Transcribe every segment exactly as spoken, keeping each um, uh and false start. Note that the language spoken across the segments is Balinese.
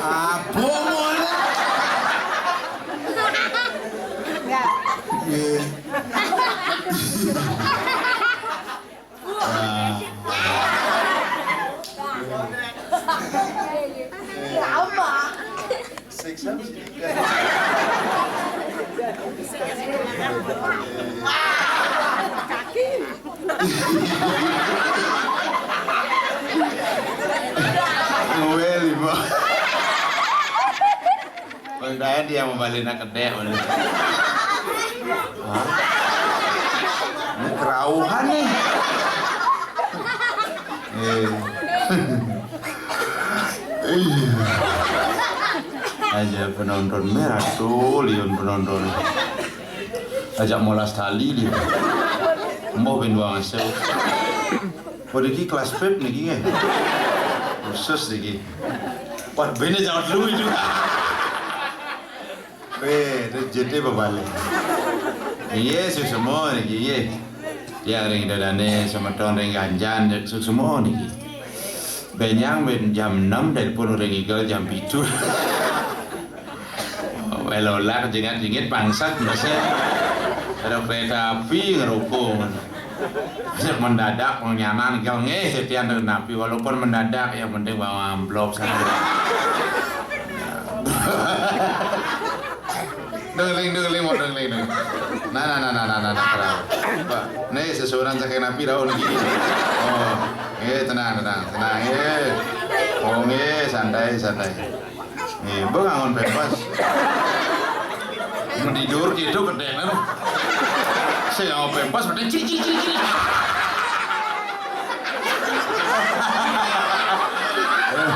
Apa mon? Well, ibu. Bang Dayat dia mau balik nak kedek, mana? Hah? Ini kerauhan nih. Eh. Iya. Aja penonton merah tuh, liun penonton. Ajak molas tali dia. Mbok bin wang asal. Oh, niki kelas pip niki, nggih. Khusus niki. Wah, bene jawab dulu itu. Weh, itu jete bebalik. Iya, suksma niki, iya. Ya, ring dadane semeton ring ganjan, suksma niki. Benyang ben jam enam, telepon ring igel jam pitu. Welolah jingit-jingit bangsat, mesti. Ada kereta api ngerukung. Mendadak, mau nyanan, kalau nggih, setian dengan api, walaupun mendadak, yang penting bawa amplop sana. Dengeling, dengeling, mau dengeling, dengeling. Nah, nah, nah, nah, nah, nah, nah, terang. Pak, nih seseorang cakap napi daun gini. Oh, eh, tenang, tenang, tenang, eh. Oh, eh, santai, santai. Nih, bang, angon pempas. Mau tidur gitu, kedek, kan? Saya mau pempas, udah ciri, ciri, ciri, ciri.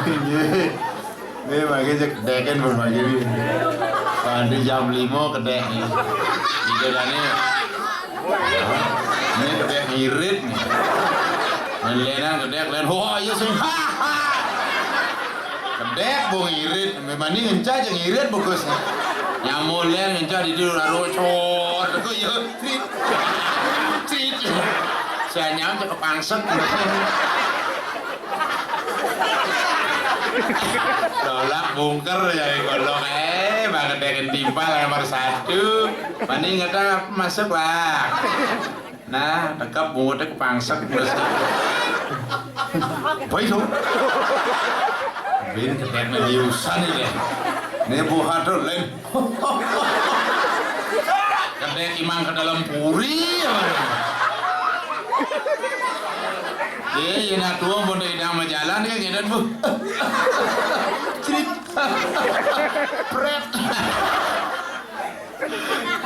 Iya. Nih, makanya cek kedek kan, belum lagi nih. Nanti jam lima kedek nih. Gitu kan nih. Ini kedek ngirit nih. Main lenan kedek, len, wah, iya sih. Kedek, bung irit. Memang ini ngencah aja ngirit, bagus. Nyamulen ngencah di dulu, lalu, cor. Aku, iya, crit. Crit. Sanyam cek kepangsek. Lolak bungker ya, golok, eh, banget deken timpal nomor satu. Mani ngeta masuk lah. Nah, tekep bungut kepangsek terus. Apa itu? Bin ketek liusan ini. Ini buhat tuh, Lin. Kedek imang ke dalam puri, ya. Iya, iya, nak tua pun tidak mau jalan, kan, gitu, Bu. Cerit. Pret.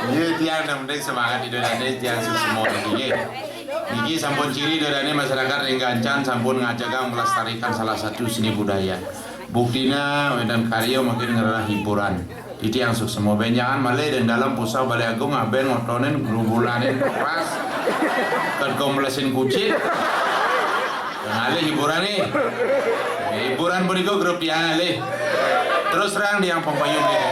Iya, tiang, yang penting semangat Ida Dané, tiang semua niki, nggih. Niki sampun ciri Ida Dané masyarakat ring Gancan sampun ngajegang melestarikan salah satu seni budaya. Buktina, wénten karya makin ngerah hiburan. Titiang suksma, bénjangan malih ring dalam pusat Balé Agung, abén ngotonin grubulanin keras. Kan komlesin kucit. Ngalih hiburan nih. Hiburan punika grup tiang ngalih. Terus terang tiang pengpayung nih.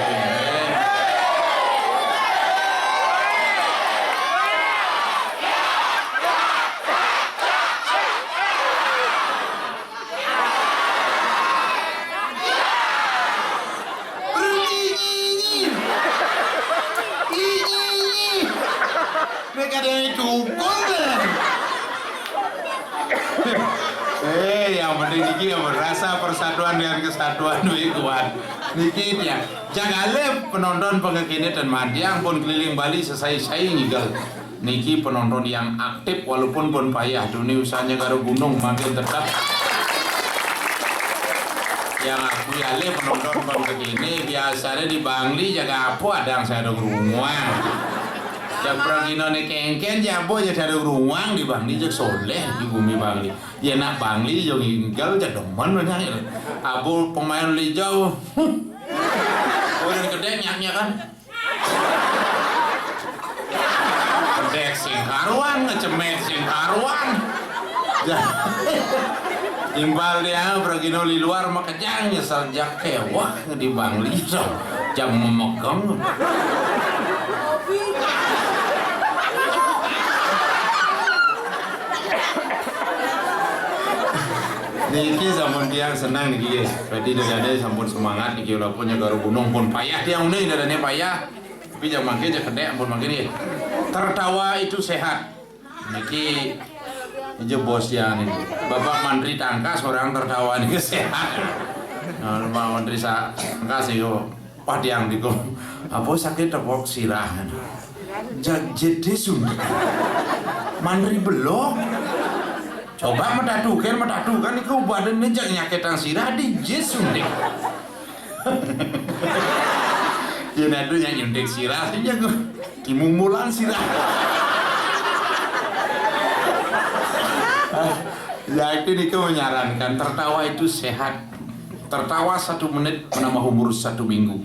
Nek ada yang dukun, kan? Eh, yang penting niki ya, rasa persatuan dengan kesatuan lebih kuat. Niki ya, jagale penonton pengkekine ten mantiang pun keliling Bali sesai-sai ngigal. Niki penonton yang aktif walaupun pun payah duni usahanya karo gunung makin tetap. Yang aku ya le penonton pengkekine biasanya di Bangli jaga apa ada yang saya ada ruang. Cak pragina ne kengken ya apa ya ada ruang di Bangli cak soleh di bumi Bangli. Ya nak Bangli yo ngigal cak demen banyak. Abu pemain lijau. Udah gede nyaknya kan. Pendek sing karuan, ngecemet sing karuan. Ya. Imbal dia, pragina di luar makejang nyesel jak kewah di Bangli so. Jam memegang. Niki sampun tiang senang niki, nggih. Berarti dadane sampun semangat niki walaupun nyegara gunung pun payah tiang uning dadane payah. Tapi jangan mangke aja kedek ampun mangke nggih. Tertawa itu sehat. Niki aja bos ya nih. Bapak Mantri Tangkas orang tertawa niki sehat. Nah, Pak Mantri sa Tangkas itu wah tiang niku. Apa sakit tepok sirah. Jagjet sun. Mantri belok. Coba metatu kan, metatu kan niku badannya jak nyakitang sirah di Yesus nih. Ya nadu yang nyuntik sirah saja kok. Kimumulan sirah. Ya itu niku menyarankan tertawa itu sehat. Tertawa satu menit menambah umur satu minggu.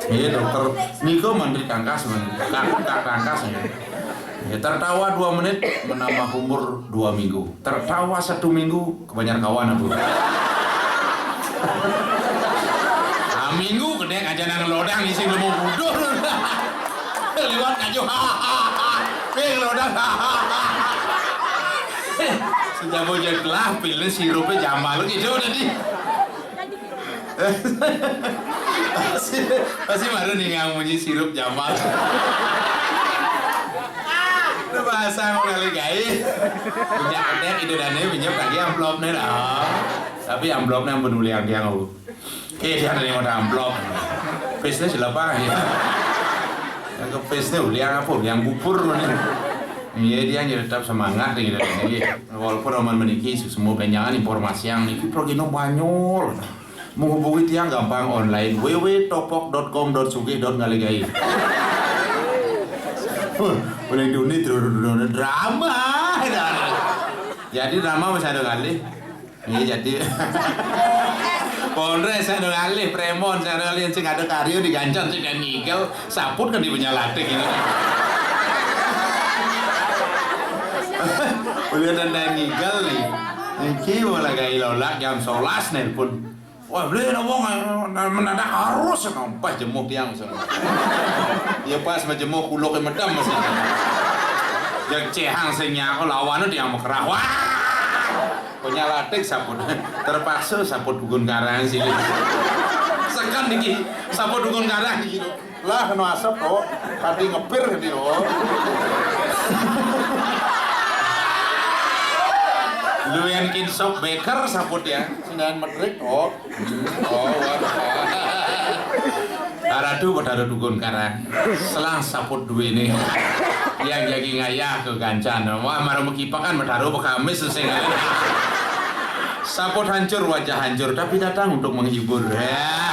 Iya dokter, niku Mantri Tangkas, Mantri Tangkas ya. Ya, tertawa dua menit menambah umur dua minggu. Tertawa satu minggu kebanyakan kawan aku. Ah, minggu gede aja nang lodang isi lemu budur. Liwat kaju. Eh, lodang. Sejak bocah kelah pilih sirupnya Jamal gitu tadi. Pasti, pasti baru nih yang munyi sirup Jamal. Itu bahasa mau kali gai. Punya kedek itu dan ini punya kaki amplopnya lah. Tapi amplopnya ampun ulian dia ngau. Eh dia ada yang ada amplop. Bisnis siapa ya? Yang ke bisnis ulian apa? Yang bubur mana? Iya dia yang tetap semangat nih gitu. Walaupun roman meniki semua kenyangan informasi yang niki progino banyol. Menghubungi tiang gampang online www.topok.com.sugih.ngaligai. Boleh dunia drama. Jadi drama masih ada kali. Iya jadi. Polres ada kali, premon ada kali yang sing ada karyo digancang sing nigel, saput kan di punya latih ini. Boleh ada nigel nih. Iki mulai gaya lolak jam sebelas nelpon. Wah, beli na wong mendadak harus pas jemuk tiang sana. Ya pas majemuk kuluk medam masih. Céhang sing nyako lawan dia makerah. Wah! Punya latik saput. Terpaksa saput Dugun Karang sini. Sekan niki saput Dugun Karang gitu. Lah, no asap, oh. Tadi ngepir gitu, oh. Lu yang kinsok beker saput ya. Sinayan medrik, oh. Hmm, oh, wah. Aradu padaro Dugun Karang. Selang saput duwene. Yang jagi ngayah ke gancan. Wah, mara mekipakan padaro pekamis sing. Saput hancur, wajah hancur, tapi datang untuk menghibur. Ya.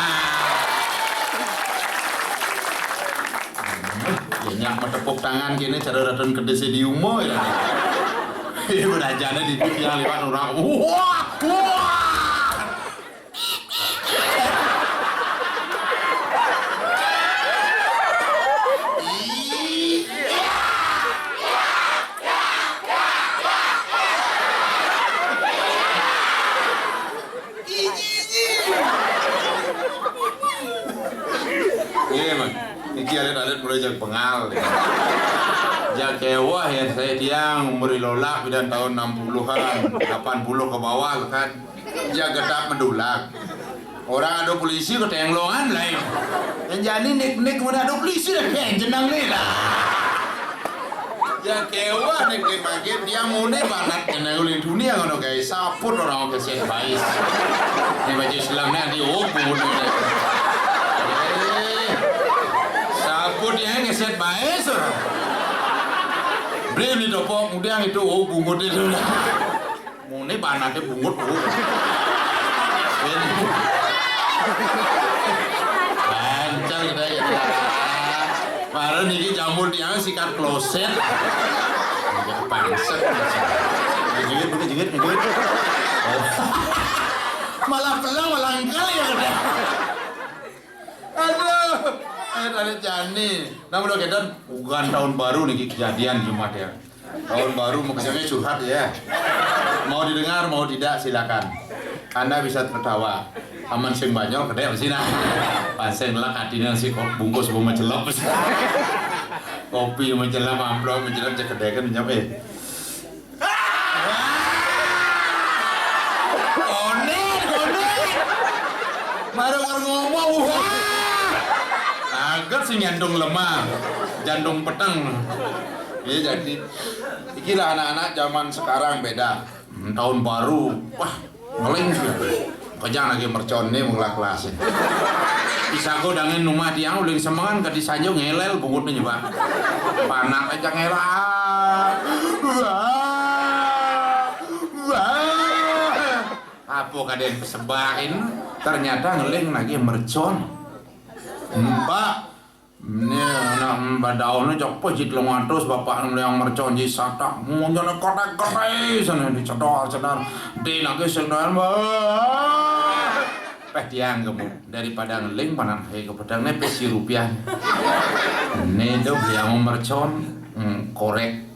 Ya, nyak metepuk tangan kene cara raton kedese di umo ya. Iya, berajane di tiang liwat orang. Wah, wah. Iya, Mang. Iki alit-alit mulai jak bengal. Jak kewah ya, saya tiang umur lolak bidan tahun enam puluhan, delapan puluh ke bawah kan. Jak getap medulak. Orang ada polisi ke tenglongan lah ya. Yang jani nik-nik mana ada polisi dah kan jenang ni lah. Ya kewah nih kayak makin dia mune banget kena uling dunia ngono guys. Saput orang keset bais. Ini baju selam nanti oh bungut ni. Eh, saput yang keset bais orang. Beli beli topok kemudian itu oh bungut itu. Mune banate bungut, Bu. Ini. Lancar kita ya. Baru niki jambul tiang sikat kloset. Pangsek. Jengit, jengit, jengit. Malah pelang, malah engkel ya udah. Aduh, eh, tadi jani. Nah, udah kita bukan tahun baru niki kejadian Jumat ya. Tahun baru makanya curhat ya. Mau didengar, mau tidak silakan. Anda bisa tertawa. Aman sing banyol kedek di sini. Pansing lah katine si kok bungkus bu macelop. Kopi macelop, amplop macelop, cekedeken nyampe. Konek, konek. Baru ngomong, wah. Kaget sih nyandung lemah, jantung peteng. Iya jadi, ikilah anak-anak zaman sekarang beda. Hmm, tahun baru, wah, ngeling sih. Kejang lagi mercon nih mengelak kelas. Bisa kok dangin rumah tiang uling semengan ke disanjung ngelel bungutnya nyoba. Panak aja ngelak. Wah, wah. Apa kadang kesebain? Ternyata ngeling lagi mercon. Mbak, ini anak mbak daunnya cok pejit lo ngatus bapak yang mercon ji satak. Munculnya kotak-kotak sana dicedor-cedor. Di lagi sendal, mbak. Peh tiang kamu daripada ngeling panan hai ke pedang ne pesi rupiah. Ini do beli yang mercon, hmm, korek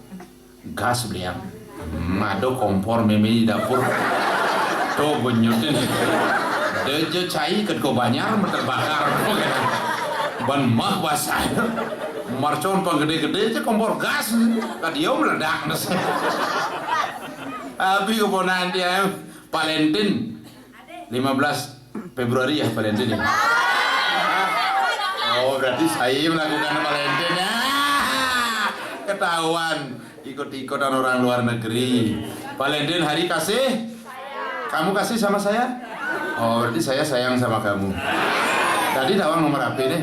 gas beli yang. Hmm, ada kompor meme di dapur. Tuh benyutin. Deje cai ke ko banyar terbakar. Ban mah basah. Mercon pang gede-gede aja kompor gas. Kadio meledak nes. Abi keponakan dia Valentine. Lima belas Februari ya Valentine ya? Oh, berarti saya melakukan Valentine. Ah, ketahuan. Ikut-ikutan orang luar negeri. Valentine hari kasih. Kamu kasih sama saya? Oh, berarti saya sayang sama kamu. Tadi tawang nomor H P nih.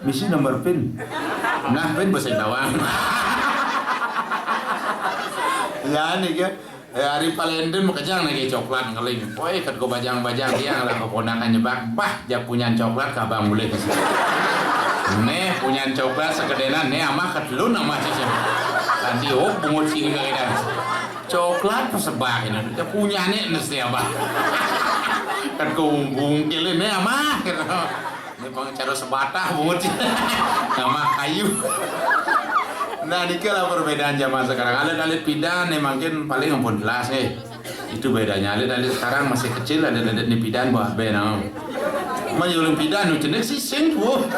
Misi nomor pin. Nah, pin bisa tawang. Ya, nih, ya. Eh, hari Valentine makejang nagih coklat ngeling. Woi, ket ku bajang-bajang dia lah keponakan nyebak. Bah, jak punyan coklat ka abang mulih. Nih, punyan coklat sekedenan, nih amah ketelun amah cicing. Nanti oh bungut sini kagak. Coklat persebah ini. Jak punyane nesti abah. Ket ku bungkilin nih amah gitu. Ini pengacara sebatah bungut. Nama kayu. Nah, niki lah perbedaan zaman sekarang. Alit-alit pidan nih mungkin paling ampun jelas nih. Itu bedanya alit-alit sekarang masih kecil, alit-alit nih pidan buah benang. Mayuling pidan nu jenis sih sing tuh.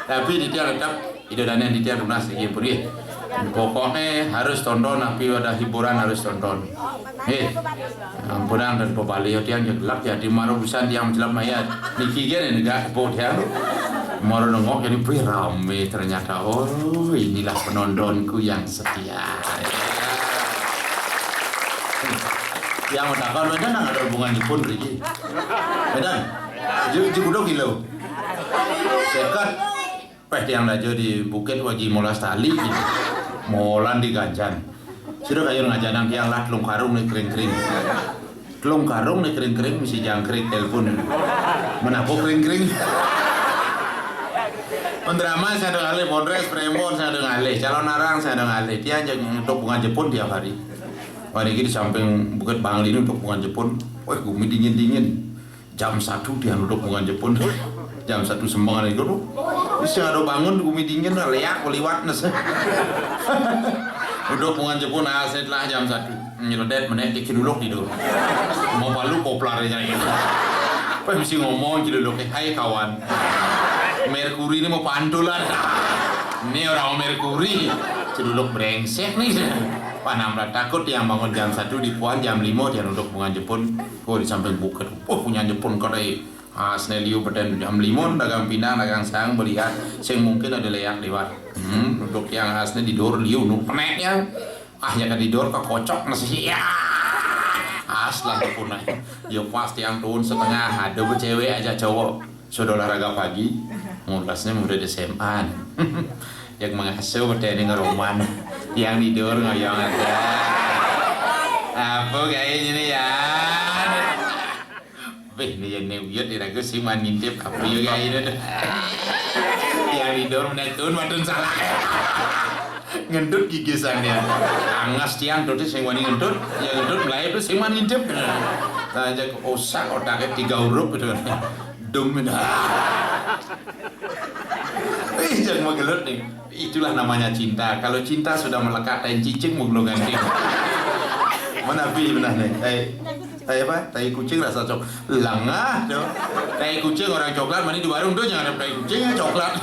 Tapi di dia tetap ida dana di dia lunas iki pun nggih. Pokoknya harus tonton, tapi ada hiburan harus tonton. Eh, ampunang dan pebali ya tiang jeglak ya di maro busan tiang jelap mayat. Niki gini negak kebo tiang. Maro nengok jadi, wih, rame ternyata. Oh, inilah penontonku yang setia. Yang mau takon, Medan nang ada hubungan Jepun, Riki. Medan, ju, ju kudo kilo. Sekat. Peh tiang dajo di bukit wagi molas tali gitu. Molan di ganjan. Sudah kayu ngajanang tiang lah telung karung nih kering-kering. Telung karung nih kering-kering mesti jangkrik telepon. Menapo kering-kering? Pendrama saya ada ngalih, Bondres, Prembon saya ada ngalih, calon arang saya ada ngalih. Tiang jeng untuk bunga Jepun tiap hari. Wah, ini di samping Bukit Bangli ini untuk bunga Jepun. Wah, gumi dingin-dingin. Jam satu dia duduk bunga Jepun. Jam satu sembangan itu tuh. Bisa ada bangun gumi dingin lah, leak liwat nes. Duduk bunga Jepun, ah, setelah jam satu. Nyelodet menek di kiduluk di dulu. Mau palu koplar aja gitu. Apa mesti ngomong kiduluk, "Hai kawan. Merkuri ini mau pantulan." Ini orang Merkuri. Kiduluk brengsek nih. Panam takut yang bangun jam satu di puan jam lima dia duduk bunga Jepun. Oh, di samping bukit. Oh, punya Jepun kedai. Asne liu beten jam lima dagang pindang, dagang sang belian, sing mungkin ada leak liwat. Hmm, untuk yang asne di dor liu nu penek ya. Ah, ya kan di dor kekocok nasi. Ya. Aslah punah. Ya pas tiang tahun setengah ada cewek aja cowok. Sudah olahraga pagi, mulasnya murid S M A. Yang mengasuh beten ini ngeroman. Yang tidur ngoyong aja. Apa kayaknya nih ya? Weh, ini yang nih uyut diragu sing man ngintip apa juga ini tuh. Yang tidur menek tuun matun salah. Ngentut gigisannya. Angas tiang tuh sing wani ngentut, yang ngentut mulai tuh sing man ngintip. Nah, aja osak otaknya tiga huruf gitu. Dum. Ih, jangan magelut nih. Itulah namanya cinta. Kalau cinta sudah melekat, tai cicing mau ganti. Mana pi benar nih? Tai, tai apa? Tai kucing rasa cok. Lengah tuh. Tai kucing orang coklat, mana di warung tuh jangan ada tai kucing ya coklat.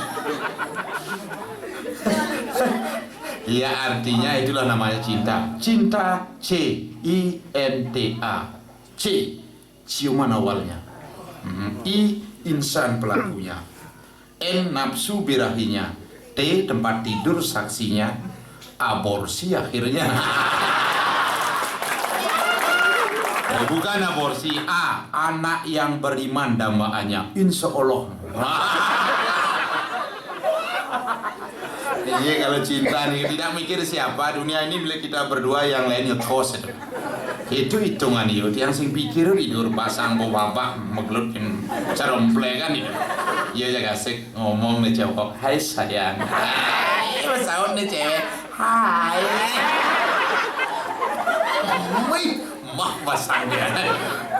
Iya, artinya itulah namanya cinta. Cinta, C, I N T A. C, ciuman awalnya. Hmm, I, insan pelakunya. N, nafsu birahinya. T, tempat tidur saksinya. Aborsi akhirnya. Eh, bukan aborsi. A, anak yang beriman dambaannya. Insya Allah. Iya, kalau cinta nih, tidak mikir siapa, dunia ini milik kita berdua, yang lain ngekos itu. Itu hitungan iyo, tiang sing pikir tidur pasang bawa babak, meglut yang ceremple kan itu. Iya, aja asik ngomong nih cowok, "Hai sayang." Hai, masaut nih cewek, "Hai." Wih, mah pasang dia.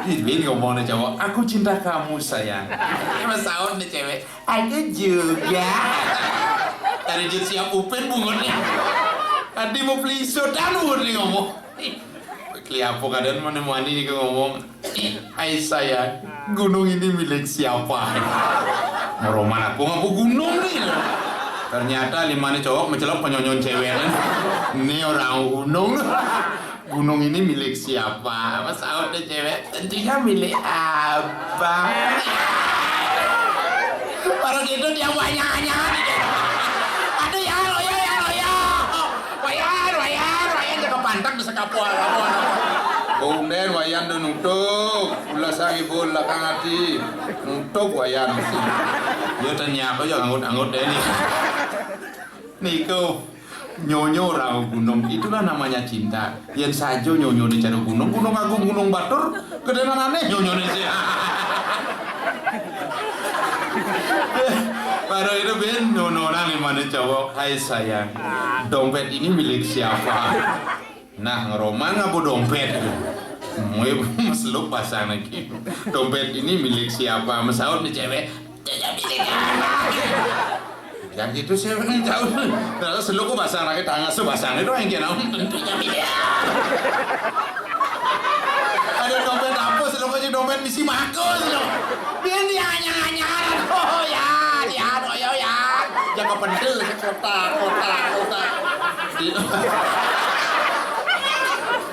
Ini ngomong nih cowok, "Aku cinta kamu sayang." Masaut nih cewek, "Aku juga." Dari jut siap upin bungutnya. Adi mau pelisut dan bungutnya ngomong. Keliapo keadaan mana mani nih ngomong. "Hai sayang, gunung ini milik siapa?" Meroman aku ngaku gunung nih. Ternyata lima nih cowok mencelok penyonyon cewek kan. Ini orang gunung. "Gunung ini milik siapa?" Masaut deh cewek, "Tentunya milik abang." Baru gitu dia banyak-banyak. "Aduh ya, loyo, ya, loyo. Wayan, wayan, wayan, jaga pantak di sekapuan." Bunden wayan do nutup. Ulah sang ibu, ulah kang ati. Nutup wayan. Ya, ternyata ya anggut-anggut deh nih. Niku. Nyonyo rau gunung, itulah namanya cinta. Yen sajo nyonyo ni cara gunung, Gunung Agung, Gunung Batur, kedenanane nyonyo ni sih. Baru itu ben nyono nang limane cowok, "Hai sayang, dompet ini milik siapa?" Nah, ngeromang apa dompet itu? Mui seluk pasang lagi. "Dompet ini milik siapa?" Mesaut ni cewek. "Tidak milik anak." Yang itu saya belum tahu. Terus lu kok basah lagi tangan tuh basah itu yang kena tentunya beda. Ada dompet apa sih, lo kasih dompet misi bagus lo. Dia dia hanya hanya. Oh ya, dia oh ya ya. Jaga pentil kota kota kota.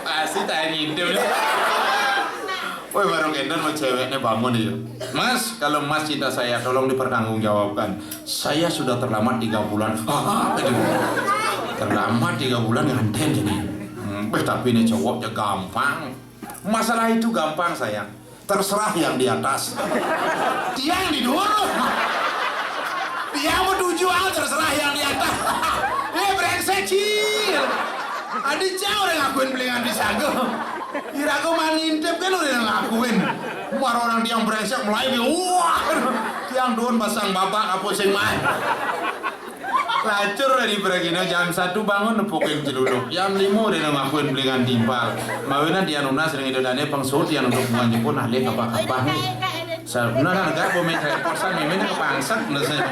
Pasti tanya ngintip. Woi, baru kénten mau ceweknya bangun ya. "Mas, kalau Mas cinta saya, tolong dipertanggungjawabkan. Saya sudah terlambat tiga bulan." Ah, aduh. Terlambat tiga bulan nganten jadi. Hmm, beh, tapi ini cowoknya gampang. Masalah itu gampang, sayang. Terserah yang di atas. Tiang di dulu. Tiang mau tujuh, ah, terserah yang di atas. Eh, brengsek, Cil. Adi jauh udah ngakuin belingan di sago. Irago mah ngintip kan udah ngakuin. Mar orang tiang brengsek mulai di, wah. Tiang duun pasang babak apa sing main. Lacur dari beregina jam satu bangun nepukin celuluk. Jam lima udah ngakuin belingan timpal. Mawinan dia nunas ring ida dané pengsuhut yang untuk buang jepun alih kapah-kapah nih. Sa-, nah, nah, enggak, bu, mémé saya posan, mémé ini kepangset, menurut saya.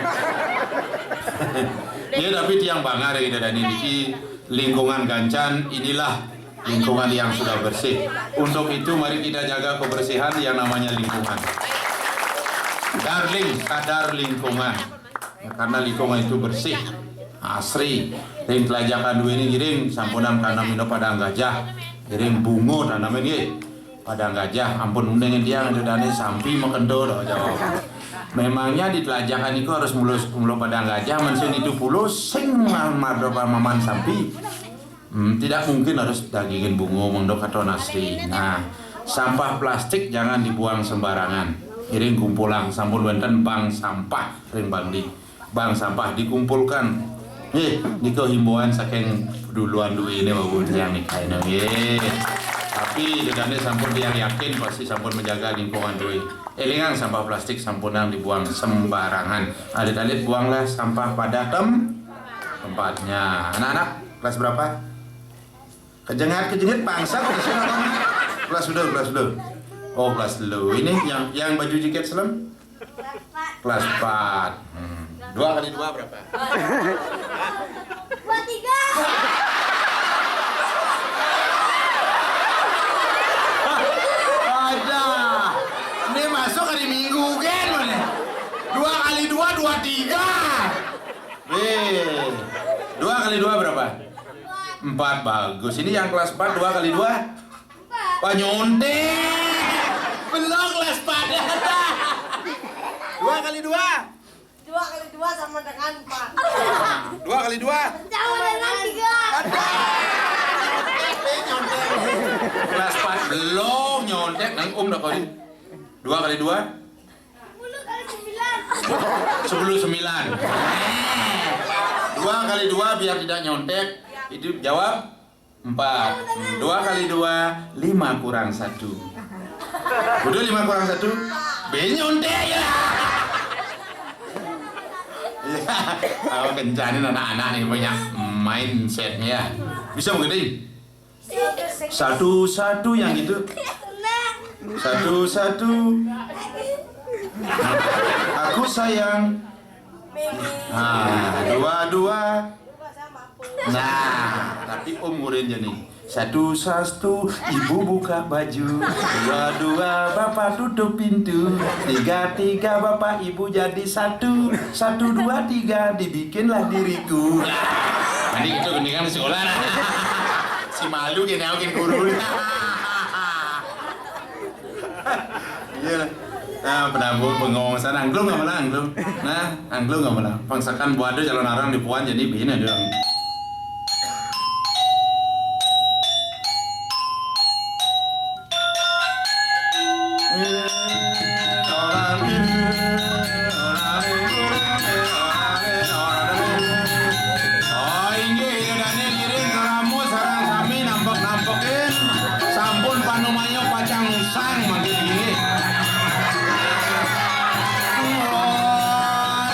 Ya, tapi tiang bangga ring ida dané niki lingkungan Gancan, inilah lingkungan yang sudah bersih. Untuk itu, mari kita jaga kebersihan yang namanya lingkungan. Darling, sadar lingkungan. Ya, karena lingkungan itu bersih, asri. Ring telajakan dué ini ngiring, sampunang tanam ino padang gajah. Ngiring bungo tanamin nggih. Padang gajah, ampun unding tiang itu dané sampi makento to, jawab. Memangnya di telajakan itu harus mulus, mulu padang gajah, men sing itu puluh sing ma-, madopan maman sampi. Hmm, tidak mungkin harus dagingin bungo mengdok atau nasi. Nah, sampah plastik jangan dibuang sembarangan. Ngiring kumpulang, sampun wénten bank sampah ring Bangli. Bank sampah dikumpulkan. Nggih, nika himbauan saking duluan duwéné wau yang nikah ini. Nggih. Tapi ida dané sampun tiang yakin pasti sampun menjaga lingkungan duwé. Élingang sampah plastik sampunang dibuang sembarangan. Alit-alit buanglah sampah pada tem-, tempatnya. Anak-anak, kelas berapa? Kejengat, kejengat, bangsat. Kelas udah, kelas udah. Oh, kelas dulu. Ini yang, yang baju jaket selem? Kelas empat. Hmm. Dua kali dua berapa? Dua tiga. Ada. Ini masuk hari Minggu kan, mana? Dua kali dua, dua tiga. Weh. Dua kali dua berapa? Empat, bagus. Ini yang kelas empat, dua kali dua? Wah, nyontek. Belum kelas empat. Dua kali dua? Dua kali dua sama dengan empat. Dua kali dua? Sama dengan tiga. Ada. Nyontek. Kelas empat belum nyontek, nang um dah kau ini. Dua kali dua? Sepuluh kali sembilan. Sepuluh sembilan. Dua kali dua biar tidak nyontek. Itu jawab empat. Dua kali dua, lima kurang satu. Udah lima kurang satu, B nyontek ya. Ya, kalau kencanin anak-anak nih punya mindsetnya. Bisa begitu? Satu-satu yang gitu. Satu-satu. Aku sayang. Nah, dua-dua. Nah, tapi Om ngurin je nih. Satu-satu, ibu buka baju. Dua-dua, bapak tutup pintu. Tiga-tiga, bapak ibu jadi satu. Satu, dua, tiga, dibikinlah diriku. Tadi itu mendingan sekolah lah. Si malu gini, aku gini guru. Iya lah. Nah, penambu bengong sana, angklung nggak malah, angklung. Nah, angklung nggak malah. Pangsakan buat calon orang di puan jadi begini doang. Oh, inggih, Ida Dané ngiring keramo sareng sami nampek-nampekin. Sampun panemaya pacang usang mangkin nggih.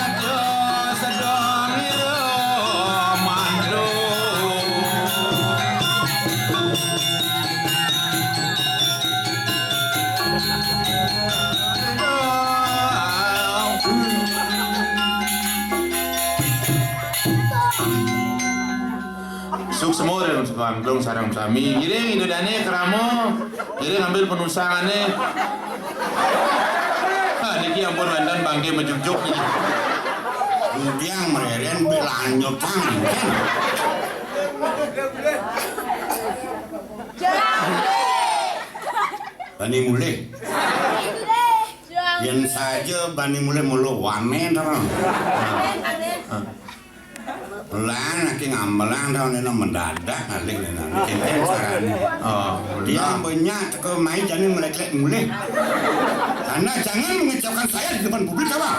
Aja sedeng ira mandro. Suksma ring angklung sareng sami. Ngiring Ida Dané keramo. Ngiring ngambil penusangané. Ah, niki ampun wénten bangké majugjug niki. Tiang mreren pilanjutang. Bani mulih. Yén saja bani mulih mula wanen to. Lan aké ngambelang to néna mendadak ngalih néna. Kénkén carané. Oh, tiang banyak teka mai jani meleklek mulih. Karena jangan mengecewakan saya di depan publik apa?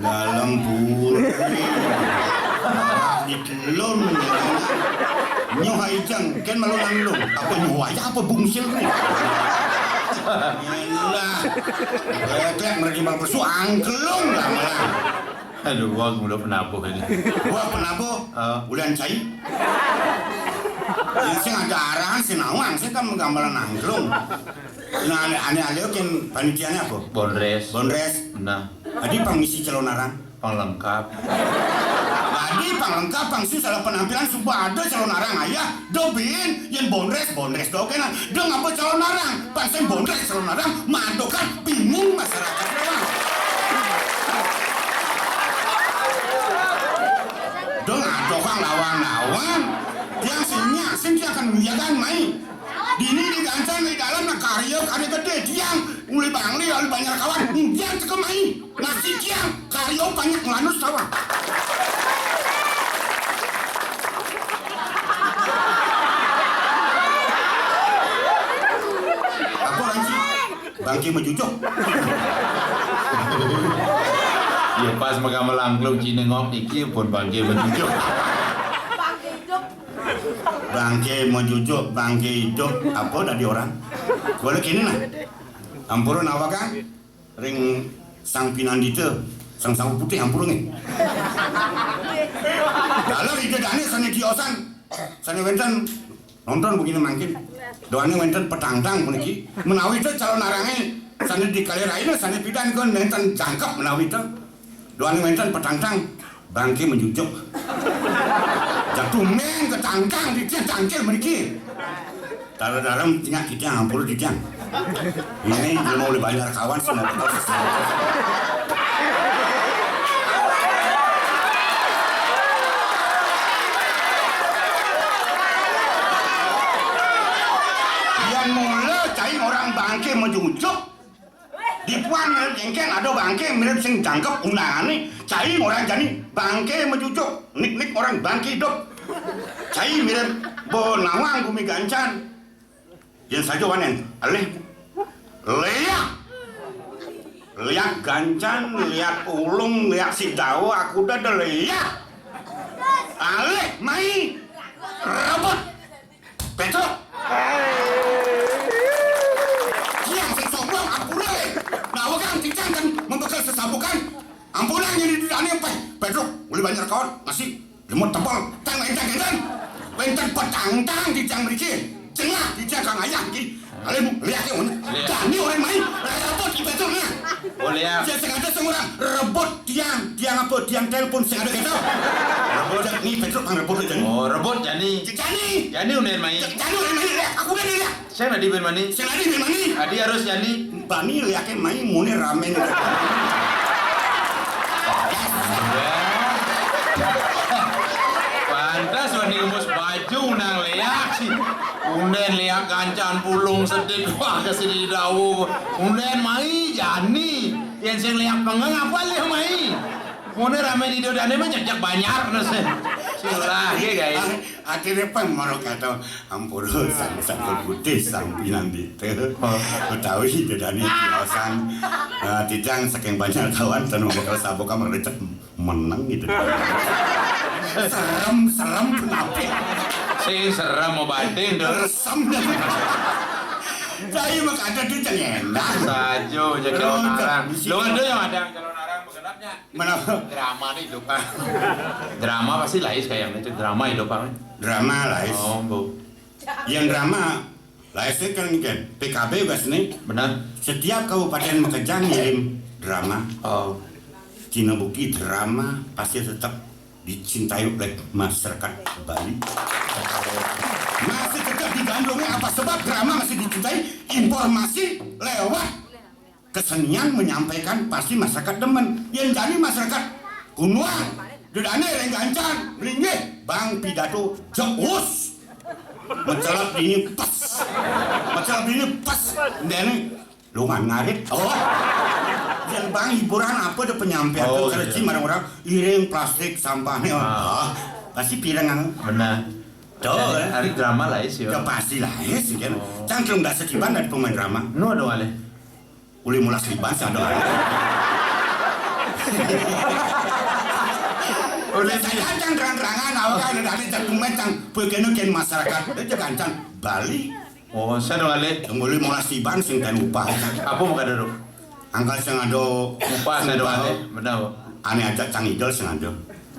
Dalam puri. Di telun. Nyoh aijang, kén malu nanglung. Apa nyoh aja apa bungsil ni? Yalah. Leklek mereka mau pesu angklung lah malah. Aduh, wah, udah penabuh ini. Wah, penabuh. Ah. Ulian cai. Yang sing ada arahan, sing nawang, sing kan menggambaran angklung. Nah, ane, ane aleo kén panitiané apa? Bondres. Bondres. Nah. Adi pang misi calonarang. Pang lengkap. Adi pang lengkap, pang su salah penampilan, suba ada calonarang ayah, do bin, yén bondres, bondres do kena. Do ngapa calonarang? Pang sing bondres calonarang, madokan bingung masyarakat. Do ngadokan lawan-lawan. Yang sing nyak, sing dia akan menjaga mai. Dini di Gansan di dalam na karya karya gedé tiang, uli Bangli, uli Banjar Kawan, tiang teka mai. Nasi tiang karya banyak ngelanus sawah. Apa lagi? Bangké majujuk. Ya pas mega melangklung Cina ngok iki pun bangké majujuk. Bangké majujuk, bangké idup, apa dadi orang? Boleh kene nah. Ampura nawakang ring Sang Pinandita, Sang Sawo Putih ampura nggih. Dalar ida dane sane tiosan, sane wenten nonton begini mangkin. Doane wenten petangtang puniki. Menawi ida calonarangé sane di kalih rahina sane pidan kon nenten jangkep menawi ida. Doane wenten petangtang, bangké menjujuk. Jatuh men ketangtang di tiang cangkil mriki. Dalam-dalam tinggal titiang, ampura titiang. Ini jelema oleh Banjar Kawan semua bekal sesama. Yén mula cai orang bangké menjujuk, dipuan mirip jengkén, ada bangké mirip sing jangkep undangané. Cai orang jani bangké majujuk, nik-nik orang bangké idup. Cai mirip bo nawang bumi gancan. Yén saja wanen, alih. Léak. Léak gancan, léak ulung, léak si dawa, aku dah léak. Alih, mai. Rebut. Petruk. Tiang sing sombong, ampura. Nawakang titiang kan membekel sesabukan. Ampura yang di dunia apa? Petruk, boleh banyak kawan, ngasih lemot tebal, tang enteng enten. Wenten petangtang di tiang mriki. Cengah di tiang kang ayah iki. Alemu lihat ya, dani orang main. Rebut di petruk nah. Boleh ya. Saya sengaja seorang rebut tiang, tiang apa? Tiang telepon sing ada gitu. Rebut. Ni petruk kang rebut aja. Oh, rebut jani. Jani. Jani unden mai. Jani orang main. Aku kan lihat. Saya nadi ben mani. Sing adi ben mani? Adi harus jani. Bani liake mai mune ramen. Pantas wani umus baju nang leak sih. Unden leak gancan pulung sedih wah ke sini dawu. Unden mai jani. Yang sing leak pengen apa leh mai? Mune ramen ido dane mah jejak banyak nasi. Silah ge guys. Akhirnya pan marok kata ampura sang sang putih sang pinandita. Betawi dedani tiosan. Nah, titiang saking banyak kawan tanu bakal sabuk kamar lecek meneng gitu. Serem, serem kenapa? Sing serem mau batin tuh. Resem dah. Saya mah kata tuh cengendah. Sajo jadi orang. Lo ada yang ada calon orang bergenapnya. Menapa? Drama nih hidup, Pak. Drama pasti lais kayaknya itu drama hidup, Pak. Drama lais. Oh, Bu. Yang drama lais itu kan, kan P K B, Gas, nih. Benar. Setiap kabupaten makejang ngirim drama. Oh. Cina Buki drama pasti tetap dicintai oleh masyarakat Bali. Masih tetap digandrungi apa sebab drama masih dicintai? Informasi lewat kesenian menyampaikan pasti masyarakat demen. Yang jadi masyarakat Kunuang Dodane ring gancan, linggih, Bang pidato, jeus. Mecelep dini pes. Mecelep dini pes. Ndene lungan ngarit. Oh. Yen Bang hiburan apa de penyampaian Oh, tuh, gitu. Kereci marang orang, iring plastik sampahnya. Ah. Ah, pasti pireng anu. Benar. Tuh, Hari, eh. Hari drama lah, is, yo. Ya pasti lah, is, kan. Oh. Cang kelem dasa tiban dari pemain drama. Nu ada ngalih? Uli molas tiban sih ada ngalih. Uli Saya cang terang-terangan, awak kan ada cang pemain, cang begini kan masyarakat. Itu kan cang Bali. Oh, saya ada ngalih. Yang uli molas tiban sing ten upah. Apa mau kada, Dok? Angkal sing ada Upah, saya ada upah. Ngalih. Benar, Dok. Ane ajak cang idol sing ada.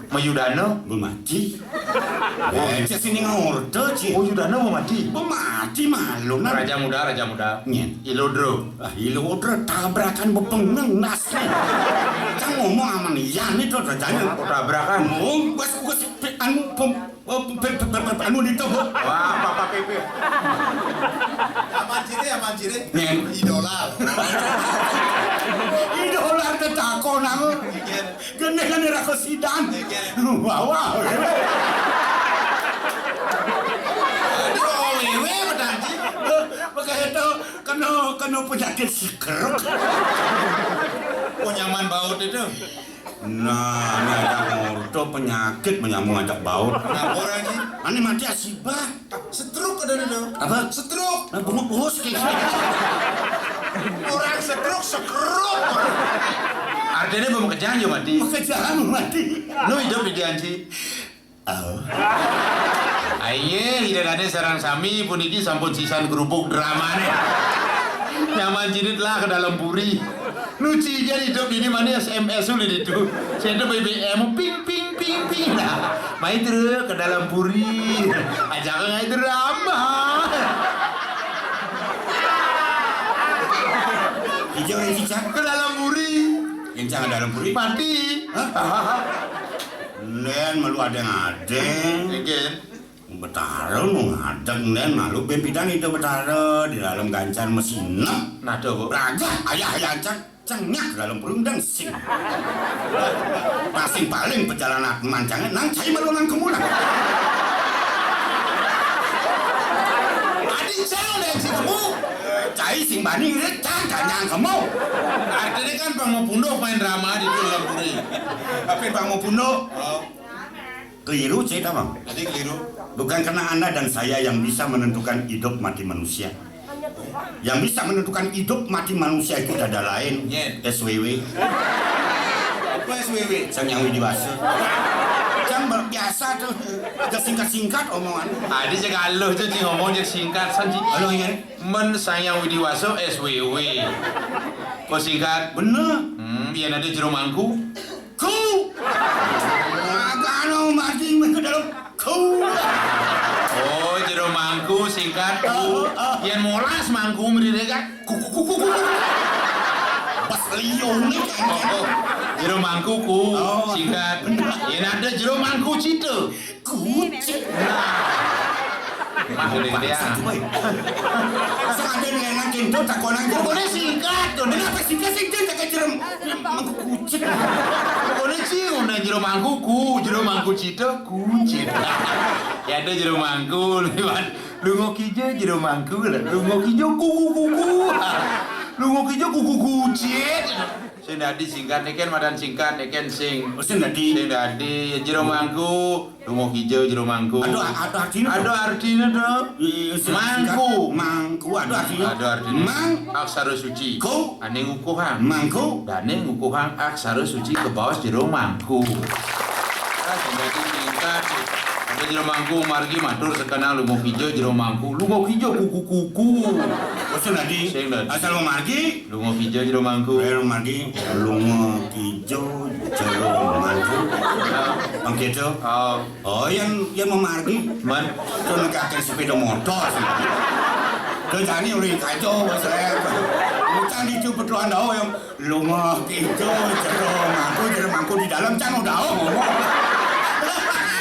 Mayudana? Bemati. Eh, cek sini ngorte, Ci. Oh, Yudana bemati. Bemati malu, nah. Raja muda, raja muda. Nyen. Ilodro. Ah, ilodro tabrakan bepengeng nas. Cang ngomong aman iya nih tuh rajanya. Oh, tabrakan. Oh, wes, wes, pe-, anu, pem-, oh, pe-, pe-, pe-, pe-, anu di tuh, Bu. Wah, apa-apa, Pepe. Aman ciri, aman ciri. Nyen. Idola. Idola tetakon aku. Iya. Gendeng kan ora kesidan. Iya. Wah, wah. Aduh, wewe, Pak Haji. Makanya itu kena, kena penyakit sekeruk. Oh, nyaman baut itu. Nah, ini ajak ngorto penyakit menyambung ajak baut. Nah, orang sih. Ani mati asibah. Setruk ada dulu. Apa? Setruk. Nah, bengok bos kayak gini. Orang setruk, sekeruk. Artinya belum kejang yo mati. Kejang mati. Lu hidup di Dianci. Oh. Aye, ida dane sarang sami puniki sampun sisan kerupuk dramane. Nyaman jinit lah ke dalam puri. Lucu aja hidup ini mana S M S ulin itu. Saya itu B B M ping ping ping ping. Nah, main terus ke dalam puri. Ajak ngai drama. Hijau yang cicak. Ke dalam puri. Yang jangan dalam puri. Mati. Hah? Nen malu ada yang ada. Nggih. Betara nu ngadeg nen malu ben pidan itu betara di dalam gancan mesinep. Nah, tuh, Bu. Raja ayah ayah cang cengak dalam burung dan sing. Nah, sing paling perjalanan mancangnya nang cai malu nang kemulan. Adi cang dan si kemu. Cai sing bani ngirit cang cang kemu. Artinya kan bang mau punduk main drama di dalam puri. Tapi bang mau punduk. Oh. Keliru cerita, Bang. Tadi keliru. Bukan karena Anda dan saya yang bisa menentukan hidup mati manusia. Yang bisa menentukan hidup mati manusia itu ada lain. Nyen. S W W. Apa S W W? Sang Yang Widi Wasa. Cang ber-, biasa tuh. Udah singkat-singkat omongan. Tadi cek aluh tuh, cing ngomong cek singkat, san, cing. Aluh, ingat. Men Sang Yang Widi Wasa S W W. Kok singkat? Bener. Hmm, biar ada jero mangku. Ku. Magano mati mengko dalam ku. Oh, jero mangku singkat ku. Oh, oh. Yen molas mangku mrene kan. Ku, ku, ku, ku, ku. Pas liune kan. Oh, oh. Jero mangku ku Oh. Singkat. Yen ada jero mangku cita. Kucing. Nah. Mah gede-gede ya. Sing ada ngelengan kinto takonan jero. Pokoknya singkat tuh. Kenapa singkat sih dia tak jero mangku kucing? Pokoknya cium dan jero mangku ku, jero mangku cita kucing. Ya ada jero mangku liwat. Lungo kijo jero mangku lah. Lungo kijo kuku kuku. Lungo kijo kuku kucing. Sing dadi singkat neken madan singkat neken sing. Oh, sing dadi. Sing dadi jero mangku. Lungo kijo jero mangku. Aduh, aduh artinya. Aduh artinya tuh. Iya, sing Mangku. Singkat. Mangku, aduh artinya. Aduh artinya. Mang. Aksara suci. Ku. Ane ngukuhang. Mangku. Dane ngukuhang aksara suci kebaos jero mangku. Nah, sing dadi singkat. Ada jero mangku margi matur sekenang lungo kijo jero mangku. Lungo kijo kuku-kuku. Oh, sing dadi. Sing dadi. Asal mau margi. Lungo kijo jero mangku. Ayo margi. Lungo kijo jero mangku. Bang Kejo. Oh. Oh, yang, yang mau margi. Man. Itu negakkan sepeda motor sih. Itu jani udah kacau, Mas Rep. Bukan itu petuan dah yang lungo kijo jero mangku, jero mangku di dalam, cang udah ngomong.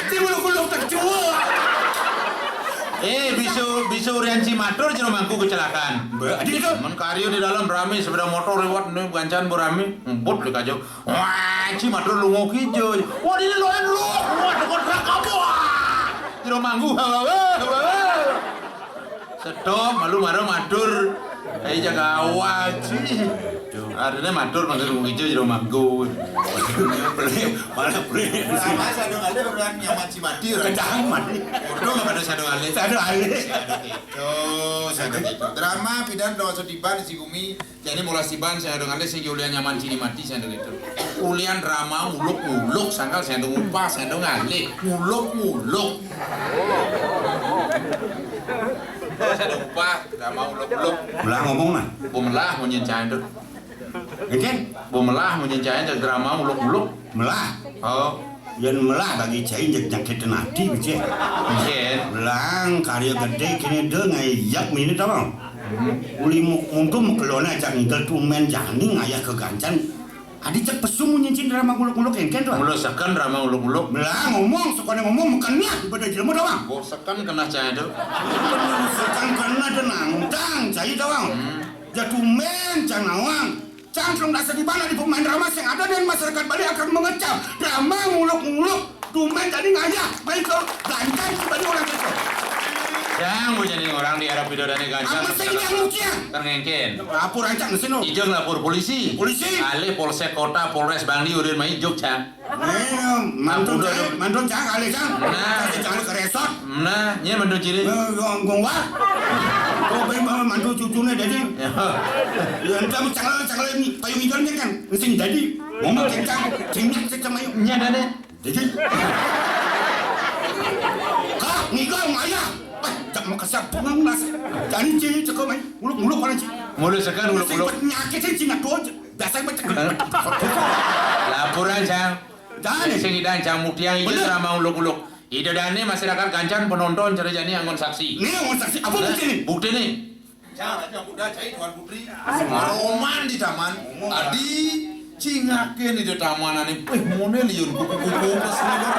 Di bulu-bulu tercua. Eh, bisu, bisu Ci Matur Jero Mangku kecelakaan. Mbak, adi itu? Men karya di dalam rame sepeda motor lewat, ini gancan bu rame. Ngebut di kajo. Wah, Ci Matur lunga kija. Wah, ini lo lu. Wah, dekat rak apa? Wah. Jero Mangku. Wah, wah, wah, wah. Stop, malu marah Matur. Ayo jaga awal, Ci. Artinya Matur, Matur lunga kija Jero Mangku. Boleh, malah boleh. Sama satu kali orang nyaman Ci Matur. Kencang mati. Udah nggak pada satu kali. Satu kali. Tuh, saya udah gitu. Drama pidan dosa tiban si gumi. Jadi mula siban saya udah ngalih sing ulian nyaman cini mati saya udah gitu. Ulian drama nguluk-nguluk sangkal saya udah ngupah saya udah ngalih nguluk-nguluk. Saya udah ngupah drama nguluk-nguluk. Ulah ngomong nah. Bumelah munyin saya udah. Engken? Bumelah munyin saya udah drama nguluk-nguluk. Melah. Oh. Yen melah bagi cai njek nyakit ati, becik. Nggih. Belang karya gedhe kene de ngayak mini to, Bang. Uli mu-, muntu mekelone ajak ngigel tumen jani ngayah kegancan. Adi cek pesu munyi cin drama nguluk-nguluk engken to. Mula seken drama nguluk-nguluk. Belang ngomong, sekone ngomong mekenah ibadah jelema to, Bang. Kok seken kenah cai to? Seken kenah de nangtang cai to, Bang. Hmm. Ya tumen cang nawang. Cang telung dasa di mana di pemain drama sing ada dan masyarakat Bali akan mengecam drama nguluk-nguluk. Tumen jadi ngayah, main ke gancan sebagai orang itu. Cang mau jadi orang di Arab Pido dan gancan. Apa sih yang mukia? Terngengken. Lapor aja ke sini. Ijeng lapor polisi. Polisi. Alih Polsek Kota, Polres Bangli, udah main Jogja. Eh, mantun cang, mantun cang, kali cang. Nah. Kasih cang ke resort. Nah, nyai mantun ciri. Eh, gong, gong wah. Kok pengen banget mantun cucunya jadi. Ya. Ya, entah cang, cang ini payung hijaunya kan, mesin jadi. Ngomong kencang, cengak cecem ayo. Nyai ada nih. Jadi. Kak, ngigau maya. Eh, cak mau kasih bungang mas. Jadi ciri cekam ayo. Muluk, muluk mana ciri? Muluk sekan, muluk, muluk. Penyakit sih cina tuh. Biasa macam. Laporan cang. Jangan. Sing idang cang muktiang ida. Bener. Drama uluk-uluk. Ida dane masyarakat gancan penonton cara jani anggon saksi. Nih, anggon saksi. Apa bukti nih? Bukti nih. Cang, raja muda cai Tuan Putri. Roman di taman. Adi cingakin di taman ane. Wih, mone liun kuku-kuku pas nih.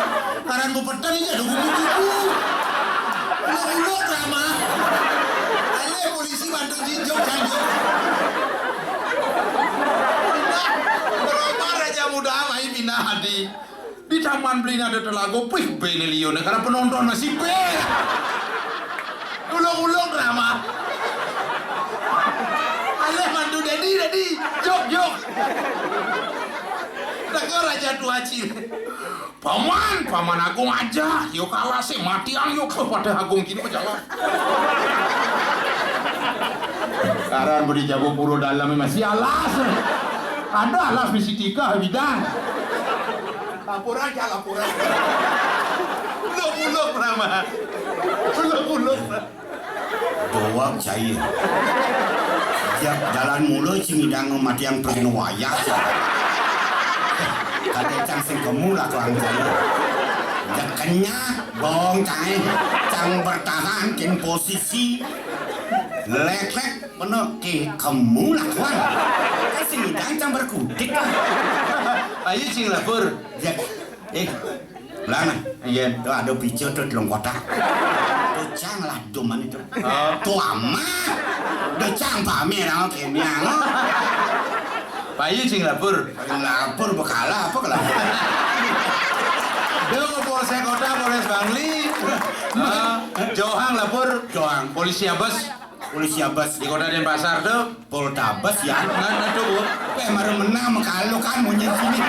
Karan bepetan ini ada kuku-kuku. Uluk-uluk drama. Ale polisi bantu jinjok janjok. Roman raja muda mai bina adi. Di taman beli ada telago, pih, bene lione, karena penonton masih be. Ulung-ulung drama. Aleh mantu dedi, dedi, jok, jok. Teko raja tua cil. Paman, paman agung aja, yo kalah sih matian yo ke pada agung kini berjalan. Karan beri jago puro dalamnya masih alas. Ada alas misi tiga bidang. Laporan ya laporan. Buluk-buluk nama. Buluk-buluk. Doang cair. Jak jalan mula sing idang matian pergi wayah. Kata cang sing kemu lah tuang cair. Jak kenyah bong cai. Cang bertahan kin posisi. Lek-lek. Meno ke kemu lah, Wan. Kan sing idang cang berkutik. Ayo, cing lapor. Ya. Eh, lana. Iya. Tuh ada picu tuh telung kotak. Tuh cang lah doman itu. Oh. Tuh ama. Tuh cang pamer, oke, miang. Ayo, cing lapor. Lapor bekala apa kelapa? Dia ke Polsek Kota, Polres Bangli. Ah, Johang lapor. Johang. Polisi Abes. Polisi Abes. Di Kota Denpasar tuh. Poltabes ya. Nggak, nggak tuh, Bu. Pe baru menang sama kalau kan munyi sini.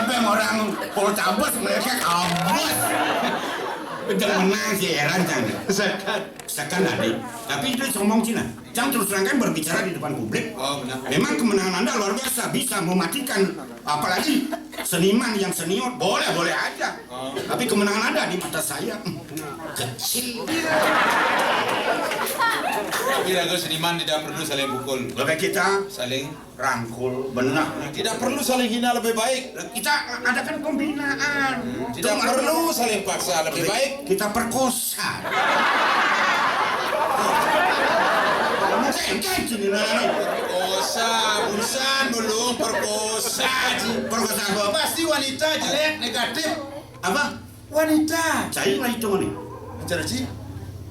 Pe orang Poltabes mereka kabus. Udah menang sih heran kan. Sekan. Sekan tadi. Tapi itu ngomong Cina. Jangan terus terangkan berbicara di depan publik. Oh, benar. Memang kemenangan Anda luar biasa, bisa mematikan apalagi seniman yang senior. Boleh, boleh aja. Oh. Tapi kemenangan Anda di mata saya hmm, kecil. Tapi lagu seniman tidak perlu saling pukul. Lebih kita saling rangkul, benar. Tidak perlu saling hina, lebih baik. Kita adakan pembinaan. Tidak perlu saling paksa, lebih baik kita perkosa. Perkosa, busan belum perkosa. Perkosa apa? Pasti wanita jelek, negatif. Apa? Wanita. Cai lah itu nih. Bicara, Ci.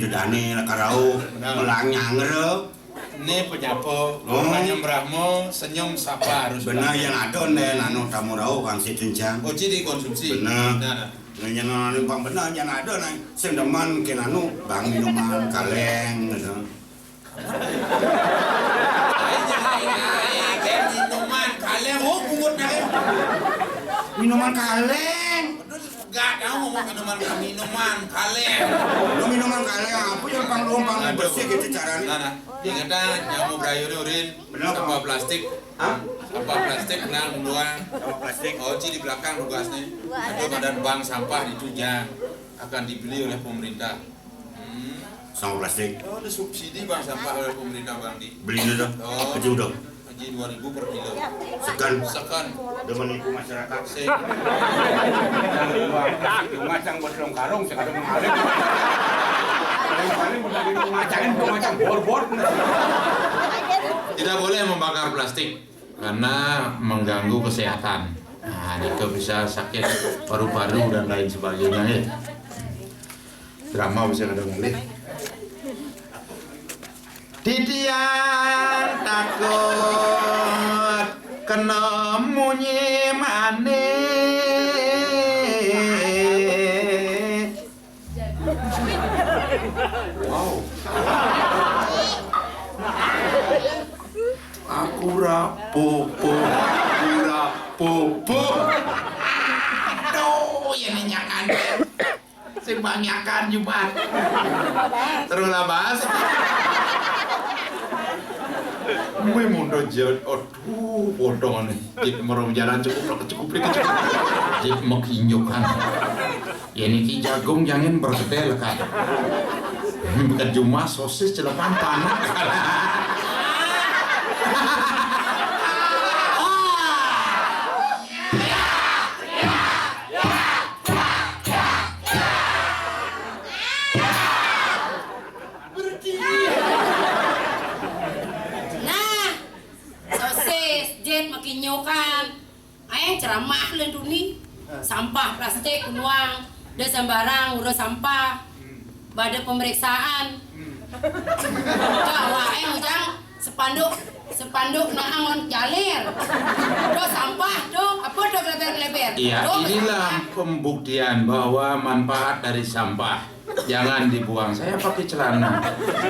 sing dodané lakar rauh. Bener. Melanyang reuh. Né penyapa, oh. Panyembrahma, senyum sapa harus. Bener, bener. Yén ada né anu tamu rauh wangsit rencang. Oh, jadi konsumsi. Bener. Nah. Nah, yén anu bang bener, yén ada né sing demen kén anu, bang minuman kaleng gitu. Aing jeung aing, aing, kén minuman kaleng, oh, pungut nah. Minuman kaleng. Bener. Nggak tahu ngomong minuman, minuman kaleng. Lu minuman kaleng apa yang pang lumpang bersih gitu caranya? Nah, nah. Ingetan, yang mau berayu nih, Urin. Bener. Sampah plastik. Hah? Sampah plastik, nah, buang. Sampah plastik. Oci di belakang tugasnya. Ada badan bank sampah di Tujang. Akan dibeli oleh pemerintah. Hmm. Sampah plastik. Oh, ada subsidi bank sampah oleh pemerintah, Bang, di. Beli itu dong. Oh. Kecil dong. Haji dua ribu per kilo. Sekan. Sekan. Udah menipu masyarakat. Sing. Yang dua plastik cuma cang buat long karung, sekarang mengalir. Yang paling udah gitu macangin, tuh macang borbor. Tidak boleh membakar plastik karena mengganggu kesehatan. Nah, itu bisa sakit paru-paru dan lain sebagainya, ya. Drama bisa kadang ngalih. Titiang takut kena munyi manis. Wow. Aku rapopo, aku rapopo. Aduh, ya nenyakan. Sing banyakan Jumat. Terus lah, Bas. Gue mundur jauh. Aduh, bodong nih. Jit merem jalan cukup, cukup, cukup, cukup. Jit mekinjukan. Ya niki jagung jangan bergedel kan. Bukan cuma sosis celepan panak. Nah, sosis, jet, makin nyokan. Aeng ceramah len tuni. Sampah plastik kunuang, da sembarang urus sampah. Bada pemeriksaan. Ka waeng ujang sepanduk, sepanduk naangon jalir. Do sampah do, apa do kleber-kleber? Iya, inilah pembuktian bahwa manfaat dari sampah. Jangan dibuang. Saya pakai celana.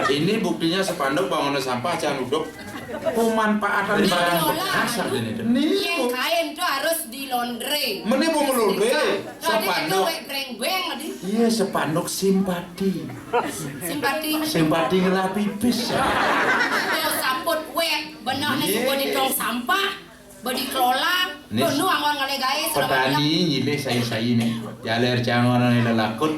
Ini buktinya sepanduk bangunan sampah jangan uduk. Pemanfaatan barang bekas aja nih. Nih, yang kain tuh harus di laundry. Mene mau laundry. Sepanduk. Breng-breng tadi. Iya, sepanduk simpati. Simpati. Simpati ngelah pipis. Tuh saput wet, benah nih semua di tong sampah. Badi kelola, nih, penuh anggon ngalih gaé, petani nyilih sai-sai nih. Jaler cangon nih lelakut.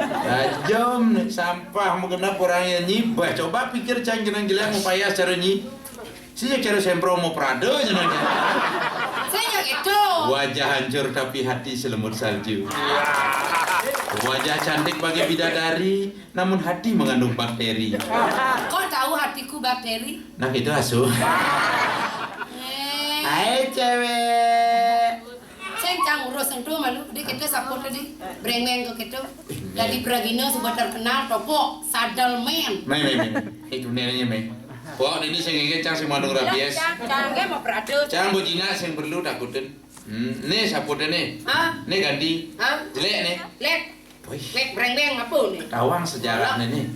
Tajam nih, sampah mau kenapa orang yang nyibah. Coba pikir cang jenang jelek mau payah cara nyi. Sih cara sempro mau prado jenang. Saya gitu. Wajah hancur tapi hati selembut salju. Wajah cantik bagai bidadari, namun hati mengandung bakteri. Kok tahu hatiku bakteri? Nah, itu asuh. Eh. Hai, cewek. Sing cang urus entu malu, di kita saput tadi. Brengeng ke kita. Jadi pragina sudah terkenal topok sadel men. Mei, mei, mei. Itu neneknya, mei. Pok, ini sing ingin cang sing mandung rabies. Cang, cang, mau beradu. Cang bojina sing perlu takutin. Hmm, nih saputnya nih. Hah? Nih ganti. Hah? Jelek nih. Lek. Wih. Lek brengeng apa nih? Tawang sejarahnya nih.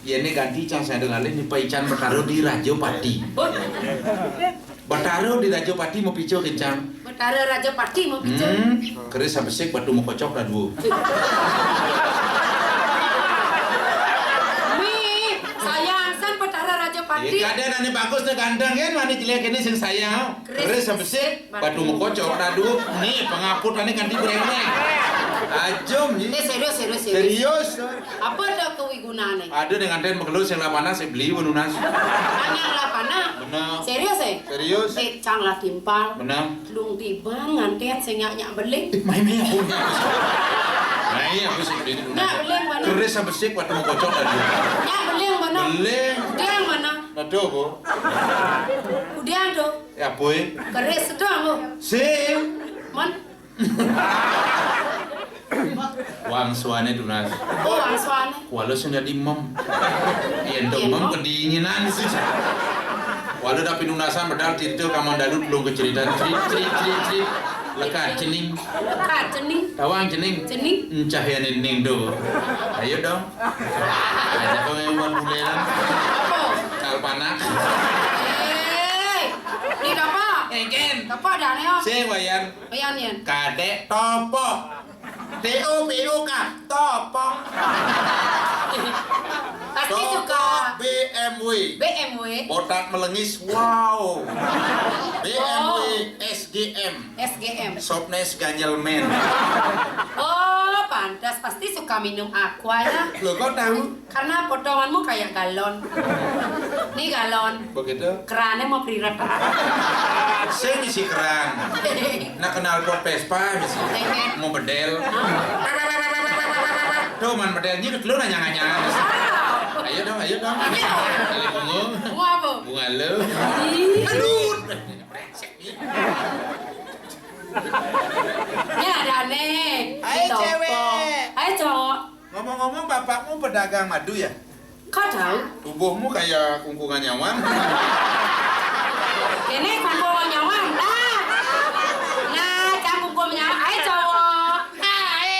Ya, ini ganti cang saya dengar nih, Pak Ican Betara di Raja Pati. Hah? Betara di Raja Pati mau picu kencang. Betara Raja Pati mau picu. Hmm, keris sampai sik batu mau kocok dah dua. Nih, sayang san Betara Raja Pati. Ya, kadang ane bagus dah ganteng kan, mana jelek ini sing sayang. Keris sampai sik. Batu mekocok, aduh, nih pengaput ane ganti brengeng. Ajum, nih. Eh, serius, serius, serius. Serius. Apa dah kewigunane? Ada dengan den mekelu sing lapana sing beli menunas. Hanya lapana? Bener. Serius, eh? Serius. Eh, cang lah timpal. Bener. Lung tiba nganten sing nyak-nyak beling. Eh, mai, mai, aku. Mai, aku sing beli menunas. Nyak beling mana? Keris sampai sik batu mekocok aduh. Nyak beling mana? Beling. Dia yang mana? Aduh, Bu. Udah tuh. Ya, boy. Keris doang lo. Sing. Mon. Wang suane tunas. Oh, wang suane. Kuala sing dadi mem. Yen to mem kedinginan sih. Kuala tapi nunasan padahal tirta kamandalu belum keceritan. Cerit, cerit, cerit, cerit. Lekat cening. Lekat cening. Tawang cening. Cening. Encah ya ning do. Ayo dong. Aja kau yang buat bulelan. Apa? Kalpanak. Eh. Ini apa? Engken. Apa dah nih? Sing, Wayan. Wayan, Yan. Kadek topo. T O P O K, topong. Pasti suka. B M W. B M W. Botak melengis, wow. B M W. Oh. S G M. S G M. Sopnes ganjel men. Oh, pantas pasti suka minum aqua ya. Loh, kok tahu? Karena potonganmu kayak galon. Nih galon. Begitu. Kerannya mau priret. Saya ngisi keran. Nah, kenal pot Vespa ngisi. Mau bedel. Tuh, man bedel nyiduk lu nanya-nanya. Ayo dong, ayo dong. Ayo. Kali bunga. Bunga apa? Bunga lu. Ih. Aduh. Brengsek nih. Ini ada aneh. Hai, cewek. Hai, cowok. Ngomong-ngomong, bapakmu pedagang madu ya? Kok tahu? Tubuhmu kayak kungkungan nyawang. Ini kungkungan nyawang, dah. Nah, cang kungkungan nyawang. Hai, cowok. Hai.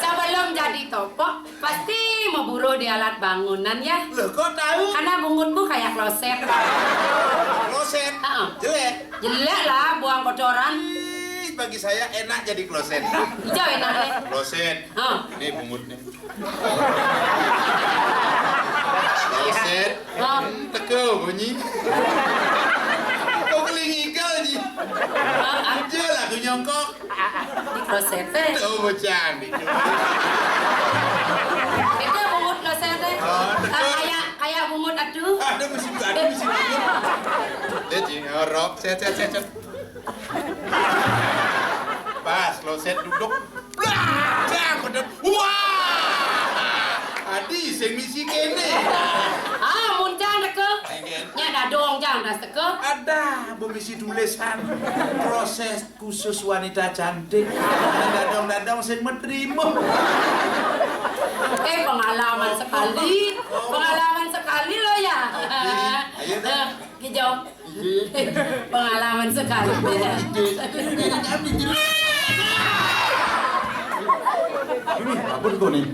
Sebelum jadi topok, pasti mau buruh di alat bangunan, ya? Loh, kok tahu? Karena bungutmu kayak kloset. Kloset? Heeh. Jelek? Jelek lah, buang kotoran. Ih, bagi saya enak jadi kloset. Hijau enaknya. Kloset. Heeh. Ini bungutnya. Kloset. Heeh. Hmm, teko bunyi. Kok kelingigal, Ji? Heeh. Aja lah, aku nyongkok. Di kloset, eh. Tuh, bocah, nih. Itu bungut kloset, eh. Oh, betul. Kayak, kayak bungut, aduh. Ada mesin, ada mesin bungut. Dia, Ji, ngorok. Set, set, set, set. Pas, kloset duduk. Blah! Jang, bener. Wah! Adi, sing misi kene. Ah, mun cang teke. Nya dadong cang das teke. Ada, bu misi tulisan. Proses khusus wanita cantik. Dadong-dadong sing metrimo. Eh, pengalaman sekali. Pengalaman sekali lo ya. Oke, ayo deh. Eh, Kijong. Iya. Pengalaman sekali. Iya. Ini apa tuh nih?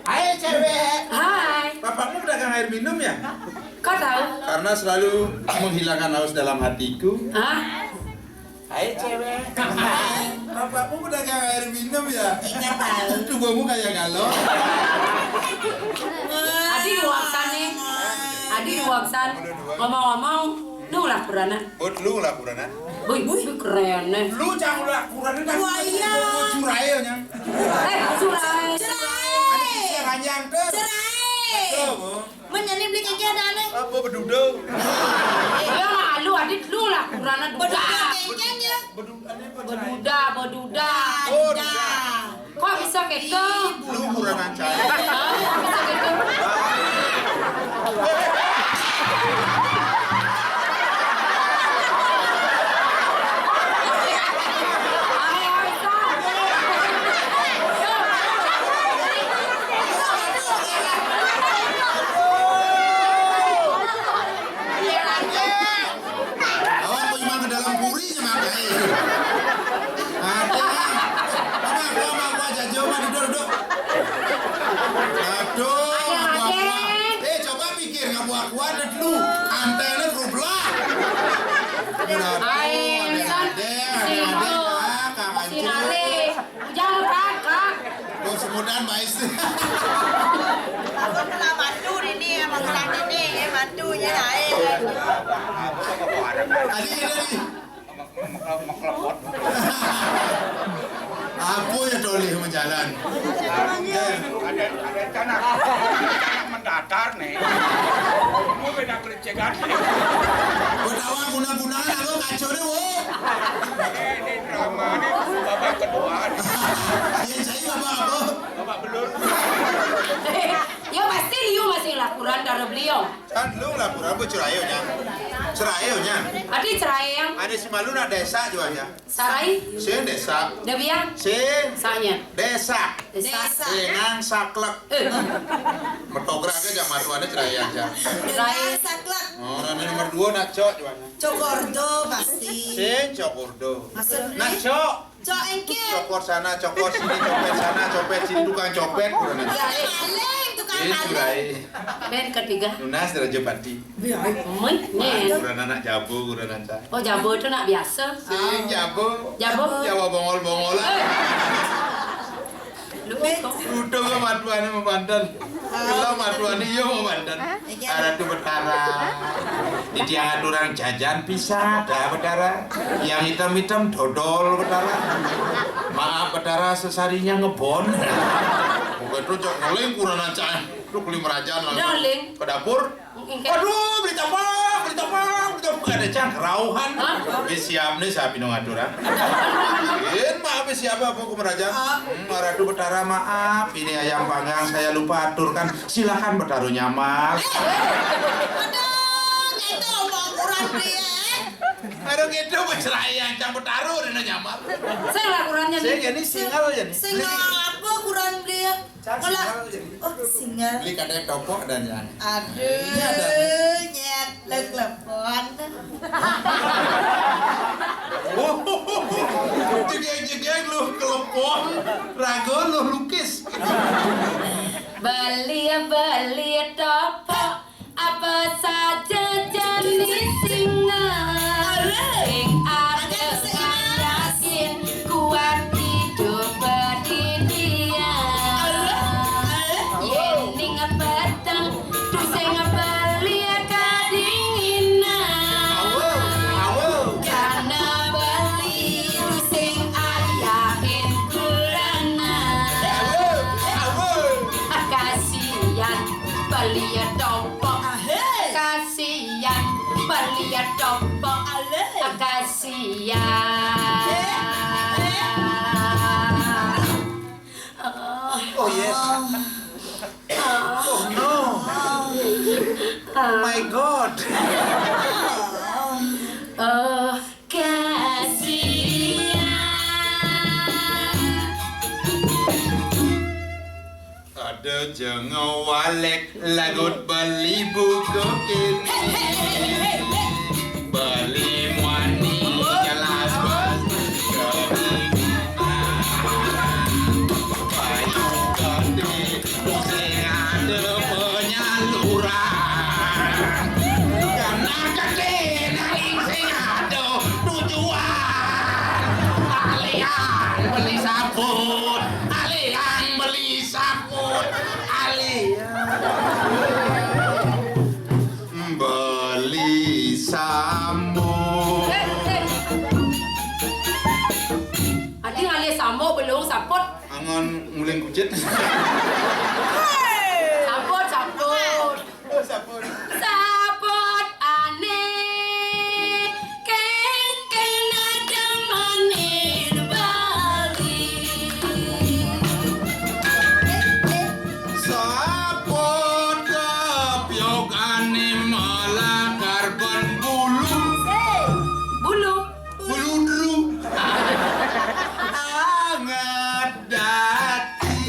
Hai, cewek. Hai. Bapakmu pedagang air minum ya? Kok tahu? Karena selalu menghilangkan haus dalam hatiku. Hah? Hai, cewek. Bapakmu pedagang air minum ya? Enggak tahu. Tubuhmu kayak galon. Adi duaksan nih. Adi duaksan. Ngomong-ngomong, lu lah kuranan. Bud, lu lah kuranan. Wih, wih, keren nih. Lu jangan lah kuranan. Wah, iya. Curayo, nyang. Eh, Curayo. Curayo. Ada sisi ranjang tuh. Curayo. Tuh, Bu. Men, nyani beli kengkeng ada aneh. Apa bedudo? Iya, malu, Adi, lu lah kuranan. Bedudo kengkeng ya. Bedu-, aneh apa? Beduda, beduda. Oh, duda. Kok bisa gitu? Lu kurang ajar. Hah? Kok bisa gitu? Ayo, Aisyah. Awak kok cuma ke dalam puri cuma kayak itu. Ada. Apa, apa, apa, apa, aja, coba duduk, duduk. Aduh, apa, apa. Eh, coba pikir, nggak buat kuat dulu. Antena grup lah. Aduh, ada, ada, ada, ada, ah, Kak Ancu. Jangan, Kak, Kak. Kok semutan, Mbak Istri? Aku kena mantu ini, emang kena ini, eh, mantunya, eh. Tadi kita di apa ya, tolih menjalan? Ada, ada rencana. Mendatar nih. Mau beda Cegat. Ketawa guna-gunaan aku kacau deh, wo. Ini drama nih, babak kedua nih. Yang saya babak apa? Babak belur. Ya pasti liu masih laporan dari beliau. Kan lu laporan apa cerayonya? Cerayonya. Ada cerai yang Ada si malu nak desa jualnya. Sarai? Sing desa. Debian? Sing. Sanya. Desa. Desa. Sing nang saklek. Eh. Metograk aja jam matuannya cerai aja. Cerai. Saklek. Oh, nanti nomor dua nak cok jualnya. Cokordo pasti. Sing cokordo. Maksudnya? Nak cok. Cok engke. Cokor sana, cokor sini, copet sana, copet sini, tukang copet. Tukang maling, tukang maling. Curai. Ben ketiga. Nunas Raja Pati. Mun, nih. Kurang anak jabu, kurang anak. Oh, jabu itu nak biasa. Sing jabu. Jabu. Jawa bongol-bongolan. Eh. Utuh ka matuané mabanten. Kula matuané ya mabanten. Aratu Betara. Titiang aturang jajan pisan, dah Betara. Yang hitam-hitam dodol, Betara. Maaf, Betara, sesarinya ngebon. Bukan tuh, cok, ngeling kurang ancaan. Tuh, kuli merajan langsung. Doling. Ke dapur. Engké. Aduh, beli tapak, beli tapak, beli tapak. Ada cang kerauhan. Hah? Wis siap nih, siap minum aturan. Yen maaf, wis siap apa ku merajan? Ah. Hmm, Ratu Betara, maaf, ini ayam panggang saya lupa aturkan. Silakan bertaruh nyaman. Aduh, itu omong kurang dia. Aduh, gitu, wis rai yang cang bertaruh, dina nyaman. Saya lah kurangnya. Saya nih. Gini single ya nih. Single apa kurang dia? Cang single jadi. Oh, single. Beli kadai topok dan yang. Aduh, iya, dan nyet, lu kelepon. Jegeg-jegeg lu kelepon, rago lu lukis. Beli, beli topok, apa saja jenis singa. Sing ada yakin kuat hidup berdirian. Yén ning peteng, tusing beli kadinginan. Karena beli tusing ayahin kurana. Kasihan beli topok. Kasihan beli topok. Kasihan. Oh, yes. Oh, no. My God. Oh, kasihan. Ada jeng walek lagut beli buku ini. Beli muani jelas beli. Bayu gede sing ada penyaluran. Karena gede nanging sing ada tujuan. Alian beli sabun, alian beli sabun, alian beli sabun. Eh, eh. Adi ngalih sambo belum saput. Angon nguling kucit. Saput, saput. Oh, saput. Saput ané kéngkén ada manin Bali. Saput kepyok ané malah karban bulu. Bulu. Buludru. Anget dati.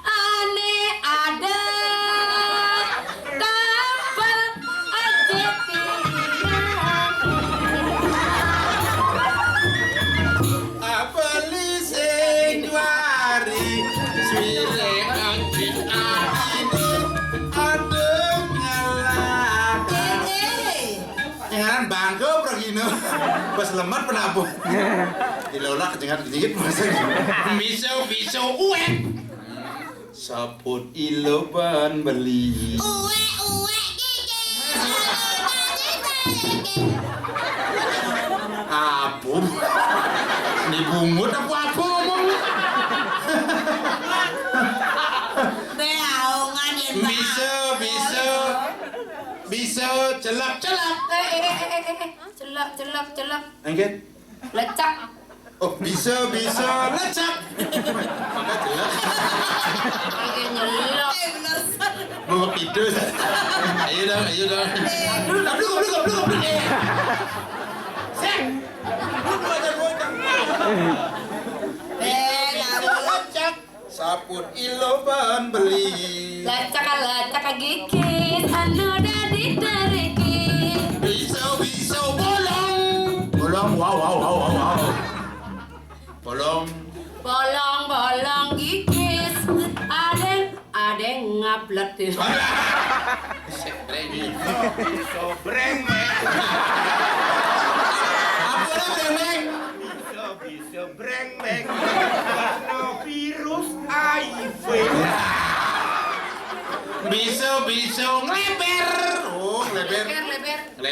Ané ada tampel ajetingan. Apa lising duari, swiré anjing adine, ada ngalah. Jangan bangga pragina. Pas lemat penabuh. Dilola kejengat-kejengit masa. Miso, miso, uwek. Saput ilo ban beli. Uwek, uwek, gigi. Apa? Ini bungut apa, apa ngomong? Beaungan ya, Pak. Bisa, bisa. Bisa, celak, celak. Eh, eh, eh, eh, eh. Celak, celak, celak. Engke? Lecak. Oh, bisa, bisa, lecak. Maka celak. Engke nyelak. Eh, bener. Mau itu. Ayo dong, ayo dong. Eh. Goblok, goblok, goblok, goblok. Eh. Sek. Lu dua aja gua. Eh, lecak. Saput ilo ban beli. Lecak, lecak gigis, anu dadi teriki. Bisa, bisa bolong. Bolong, wow, wow, wow, wow, wow. Bolong. Bolong, bolong gigis. Adeng, adeng ngaplet. Bisa, bisa brengeng. Apa nih brengeng? Bisa, bisa brengeng.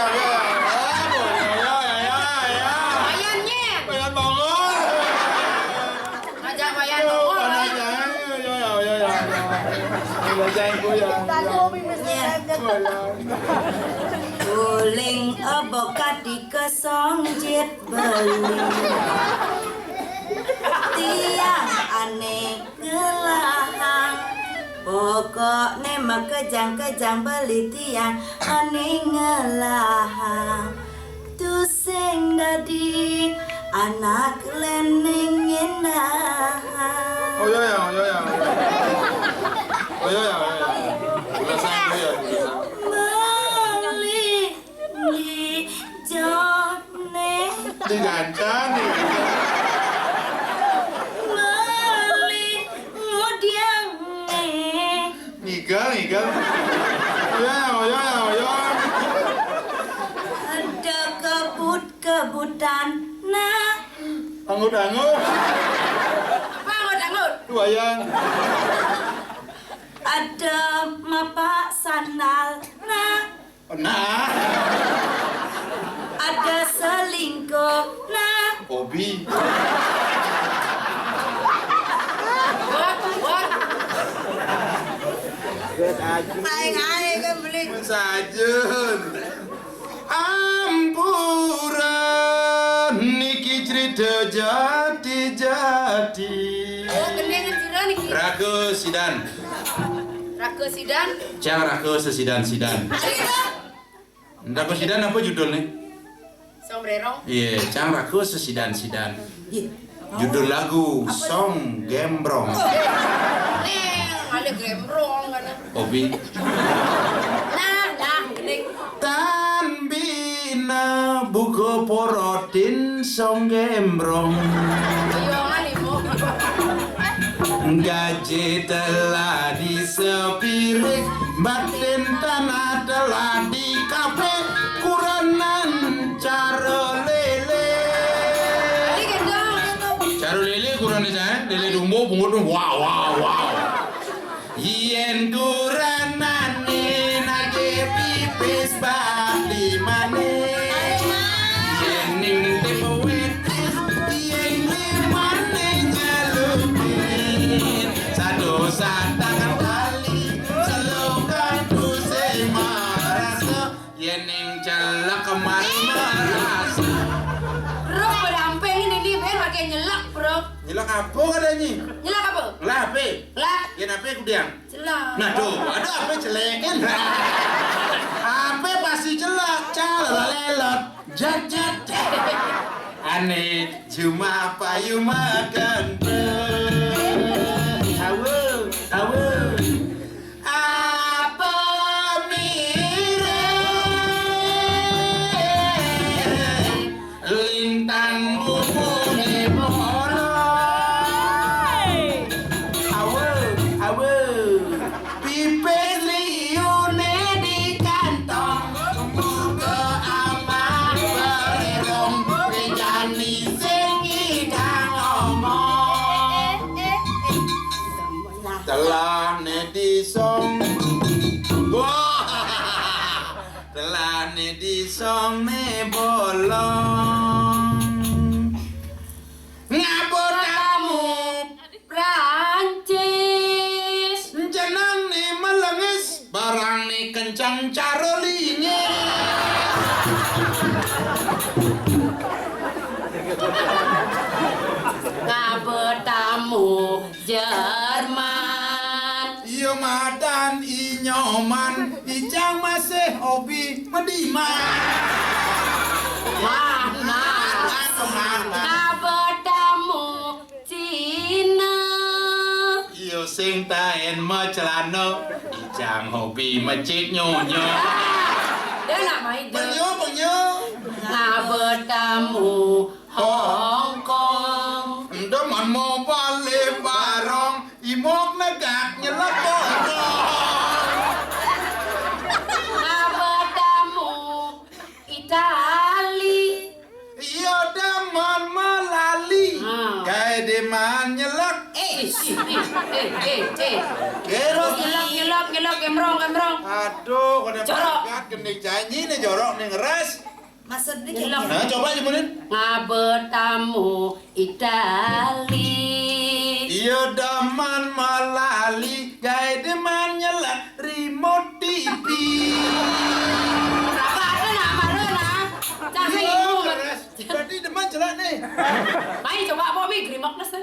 ya, ya, ya. Ayo, ya, ya, ya, ya. Ayan, Nyen. Ayan banget. Ngajak Wayan Ayo, Bongol, mana ayo. Ayan? Ayo, ya, ya, ya, ya. Ayo, Jang, Goyang, Jang. Goyang. Uling ebo kati kesong jit beli. Tiang ane ngelahang. Pokokne makejang-kejang beli tiang ane ngelahang. Tusing dadi anak leneng endah. Oh, iya, ya, iya, ya. Oh, iya, iya, iya. Bulasan, iya, bulasan. Meli di jone. Digancang, digancang. Meli ngudiange. Ngigal, ngigal. Iya, iya, iya, iya. Ada kebut-kebutan, nah. Anggut-anggut. Apa anggut-anggut? Wayang. Ada mapak sandal, nah. Nah. Ada selingkuh, nah. Hobi. Wah, wah. Aing, aing kan beli. Sajun. Ampura niki crita jati-jati. Oh, gendingan sira niki. Raga Sidan. Raga Sidan. Cang Raga Sesidan-sidan. Ari to? Raga Sidan apa judulnya? Sombrero. Iya, Cang Raga Sesidan-sidan. Judul lagu Song Gembrong. Nih, ada gembrong kan. Hobi. Nah, nah, gini. Tan bina buka porotin song gembrong. Iya, kan, Ibu. Gaji telah di sepiring, batin tanah telah di kafe, kurenan cara lele. Ini gendong. Cara lele kurang nih, saya. Lele dumbo, bungut, wow, wow, wow. Yen kurenane nake pipis bali maneh. Yen ning tim wetis, yen limane nyelukin. Satu satang tali, selokan duse marasa. Yen ning celek kemari marasa. Roh, pada ampeng ini nih, Ben, pakai nyelek, Bro. Nyelek apa katanya? Nyelek apa? Lah, apa? Lah. Yen apa kudiang? Celek. Nah, tuh, ada apa celek kan? Apa pasti celek? Calalelot, jajat. Ane cuma payu makan. Awu, awu. Apa mirip lintang bubune bolong? Awe, awe. Pipis liune di kantong, muka aman bererong, rejani sing idang omong. Telah ne disong. Wah. Telah ne disong ne bolong. Ngabot tamu Prancis. Jeneng ne melengis, barang ne kenceng cara linge. Ngabot tamu Jerman. Iya madan inyoman, ijang masih hobi mediman. Mana? Mana? Ngabot tamu Cina. Iya sing taen macelana, ijang hobi mecik nyonyo. Dia nak main dia. Penyu, penyu. Ngabot tamu Hong Kong. Demen mau balik barong, imok negak nyelek bokong. Ngabot tamu Itali. Iya demen melali. Ah. Kayak demen nyelek. Eh, eh, eh, eh, eh. Terus nyelek, nyelek, nyelek, gembrong, gembrong. Aduh, kena jorok. Pegat gending janji nih jorok nih ngeres. Maksudnya gini. Nah, coba aja, Munin. Ngabet tamu Itali. Iya, demen melali, gawe demen nyelak remote T V. Apa ada nama lu, nah? Cak sing iya, ibu. Keras. Berarti demen celak nih. Mai coba apa, Mi? Grimak nes, eh.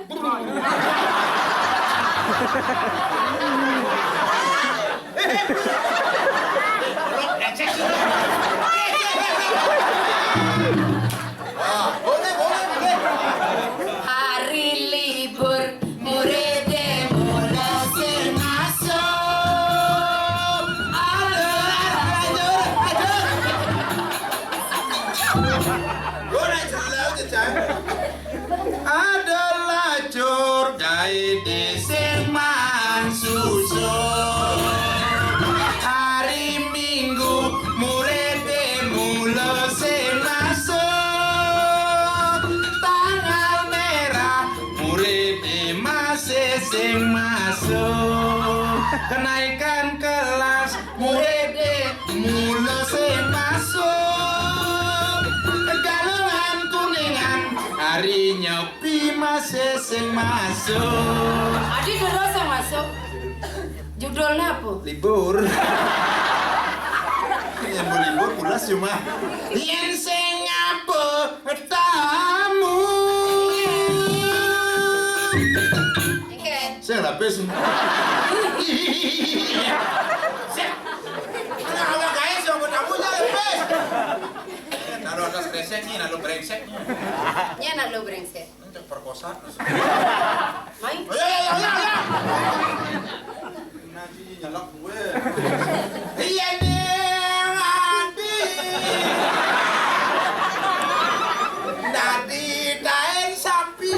Hari libur, muridé mulai sing masuk. Sing masuk. Adi terus yang masuk. Judulnya apa? Libur. Yang mau libur pulas cuma. Yang sing apa? Tamu. Oke. Saya lapis. Saya. Kalau guys yang mau tamu jangan lapis. Kalau ada kresek nih, lalu brengsek nih. Ya, lalu brengsek. Untuk perkosa. Mai. Oh, ya, ya, ya, ya, ya. Nah, sini nyelak gue. Iya, nih, mati. Dadi daen sapi.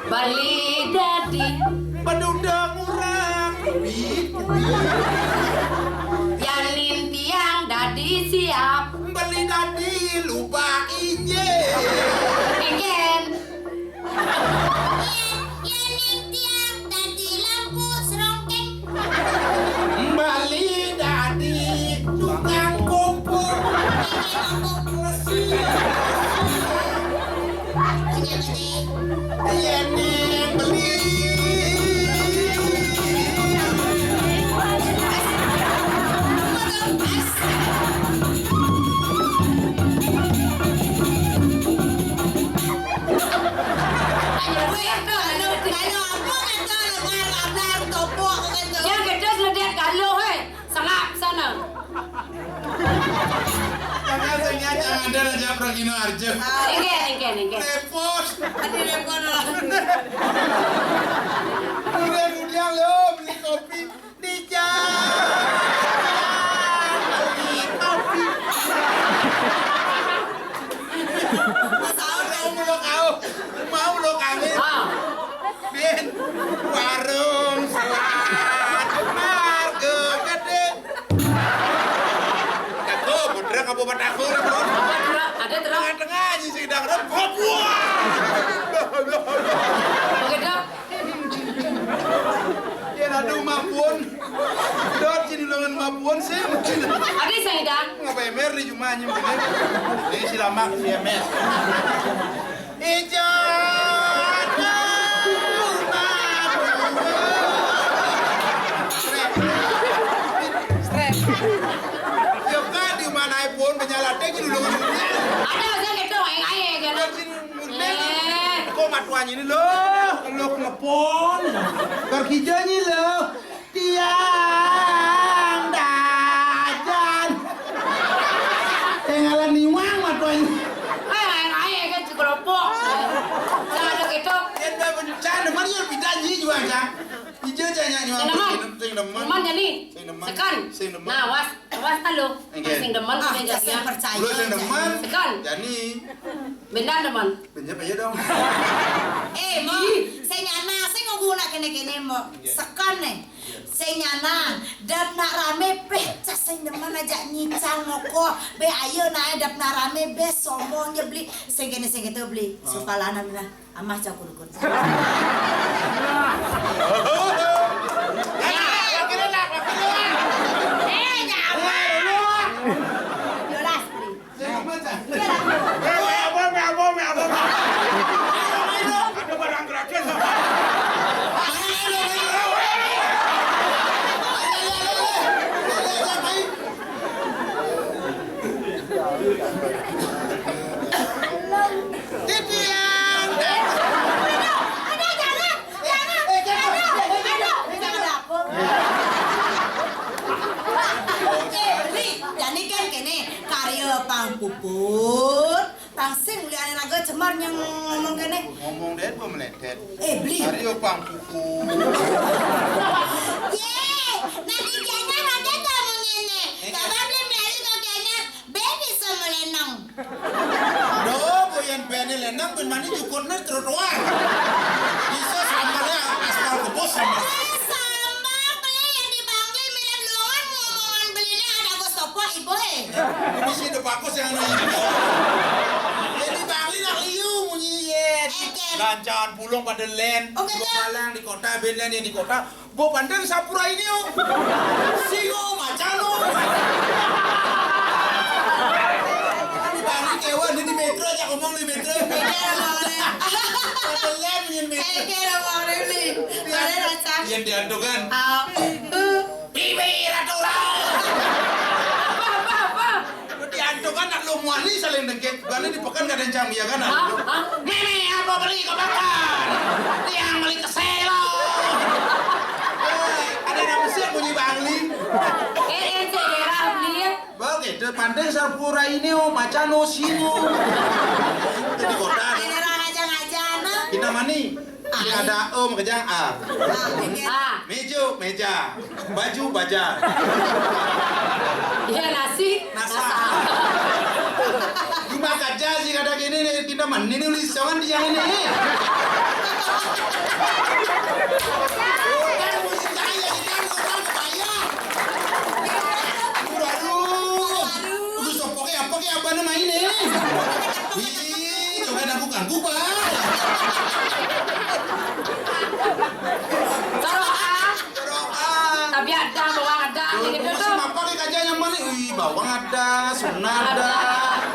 Beli dadi. Bedudeng urang. Kuit, kuit. Yanin tiang dadi siap. Beli dadi lubak injil. Engken. Yanin tiang dadi lampu serongkeng. Beli dadi tukang kumpul. Punya gede. Yanin beli. Yang gede sudah dia galuh, eh. Sengak sana. Jangan, jangan, jangan ada raja Pragino Arjo. Nggih, nggih, nggih. Repot. Adi repot lah. Udah, udah lo beli kopi di jalan. Beli kopi. Mau lo kau, mau lo kami. Ah. Bin, warung selat, marga gede. Tako, budrek apa batako, repot. Ada terang. Tengah-tengah aja sih, dang, repot. Buah. Begitu. Ya, aduh, mampun. Dot, sini ulangan mampun sih. Ada saya dah. Ngapa emer di jumahnya, bener? Ini si lama, si M S. Ijo. Strep. Yo, Kak, di mana iPhone, penyala teh, gitu loh. Ada, saya gitu, aing, aing, gitu. Kan sini, murni. Eh. Kok matuannya ini, loh? Lo ngelepon. Kerjanya, loh. Tiang dajan. Tinggalan niwang mah tuh. Eh, aing, aing kan si kelompok. Saya ada gitu. Yen bae bencana, mari ya pita ji juga, Cang. Ija, Cang, nyanyi. Sing demen. Sing demen. Demen jadi. Sing demen. Sekan. Sing demen. Nah, was, was kan lo. Oke. Sing demen, ah, sing jadian. Percaya. Lu sing demen. Sekan. Jani. Benar, teman. Bener aja dong. Eh, Mo, sing nyana, sing ngomong nak kene-kene, Mo. Iya. Sekan nih. Sing nyana, dap nak rame, peh, cah sing demen aja nyicang moko. Be ayo nae dap nak rame, be sombong je beli. Sing kene, sing gitu beli. Oh. Supalana mina. Amah cah kulukun. Eh, nyawa. Dolas beli. Eh, apa, apa, apa, apa? Ada barang gratis, apa? Titiang. Aduh, aduh, jangan, jangan, aduh, aduh, jangan dapur. Oke, Beli. Jadi kan kene, karya pang puput, pang sing uli ane raga cemar nyang ngomong kene. Ngomong deh, gua meledet. Eh, Beli. Karya pang puput. Ye, nanti jangan ada kamu ngene. Eh. Coba Beli, Beli, kau jangan. Be bisa melenong. Duh, boyan bene lenong, ben mani jukutne trotoar. Bisa sambalnya aspal kebus sama. Eh, sambal beli yang di Bangli mirip luangan ngomongan belinya ada Gus Topo, Ibu, eh. Misi de bagus yang ada ibu. Jadi Bangli nak liu munyi yen. Oke. Gancan pulung pada len. Oke, dua deh. Malang di kota, ben len yang di kota. Mbok bandeng sapura ini, oh. Singo macan, oh. Ini balik kewan, ini metro aja ngomong di metro. Iya, boleh. Kira Bang Ruli. Pada datang. Yang diantukan. Ah. Bibi Ratu Lau. Apa, apa, apa? Diantukan nak lu muani saling dengkit. Bukan di pekan kadang cang biakan. Ah, ah. Mimi, apa beli kau makan? Yang beli ke selo. Eh, ada yang mesti bunyi Bangli. Eh, eh, cek daerah beli ya. Begitu, pandai sapura ini, oh, macan, oh, sino. Jadi kota. Ini orang aja-aja, nah. Kita mani. Ini ada, oh, makanya, ah. Ah, oke. Ah. Meja, meja. Baju, baja. Iya, nasi. Nasa. Nasa. Cuma kerja sih kata gini nih, kita mani nih, ulis jangan dia ini. Bukan musik saya, kita bukan saya. Aduh, aduh. Aduh, sopoke apa ke abana main eh? Ih, coba aku ganggu, Pak. Taruh ah. Taruh ah. Tapi ada, bawang ada, tuh, gitu tuh. Apa ke kaca yang mana? Ih, bawang ada, suna ada,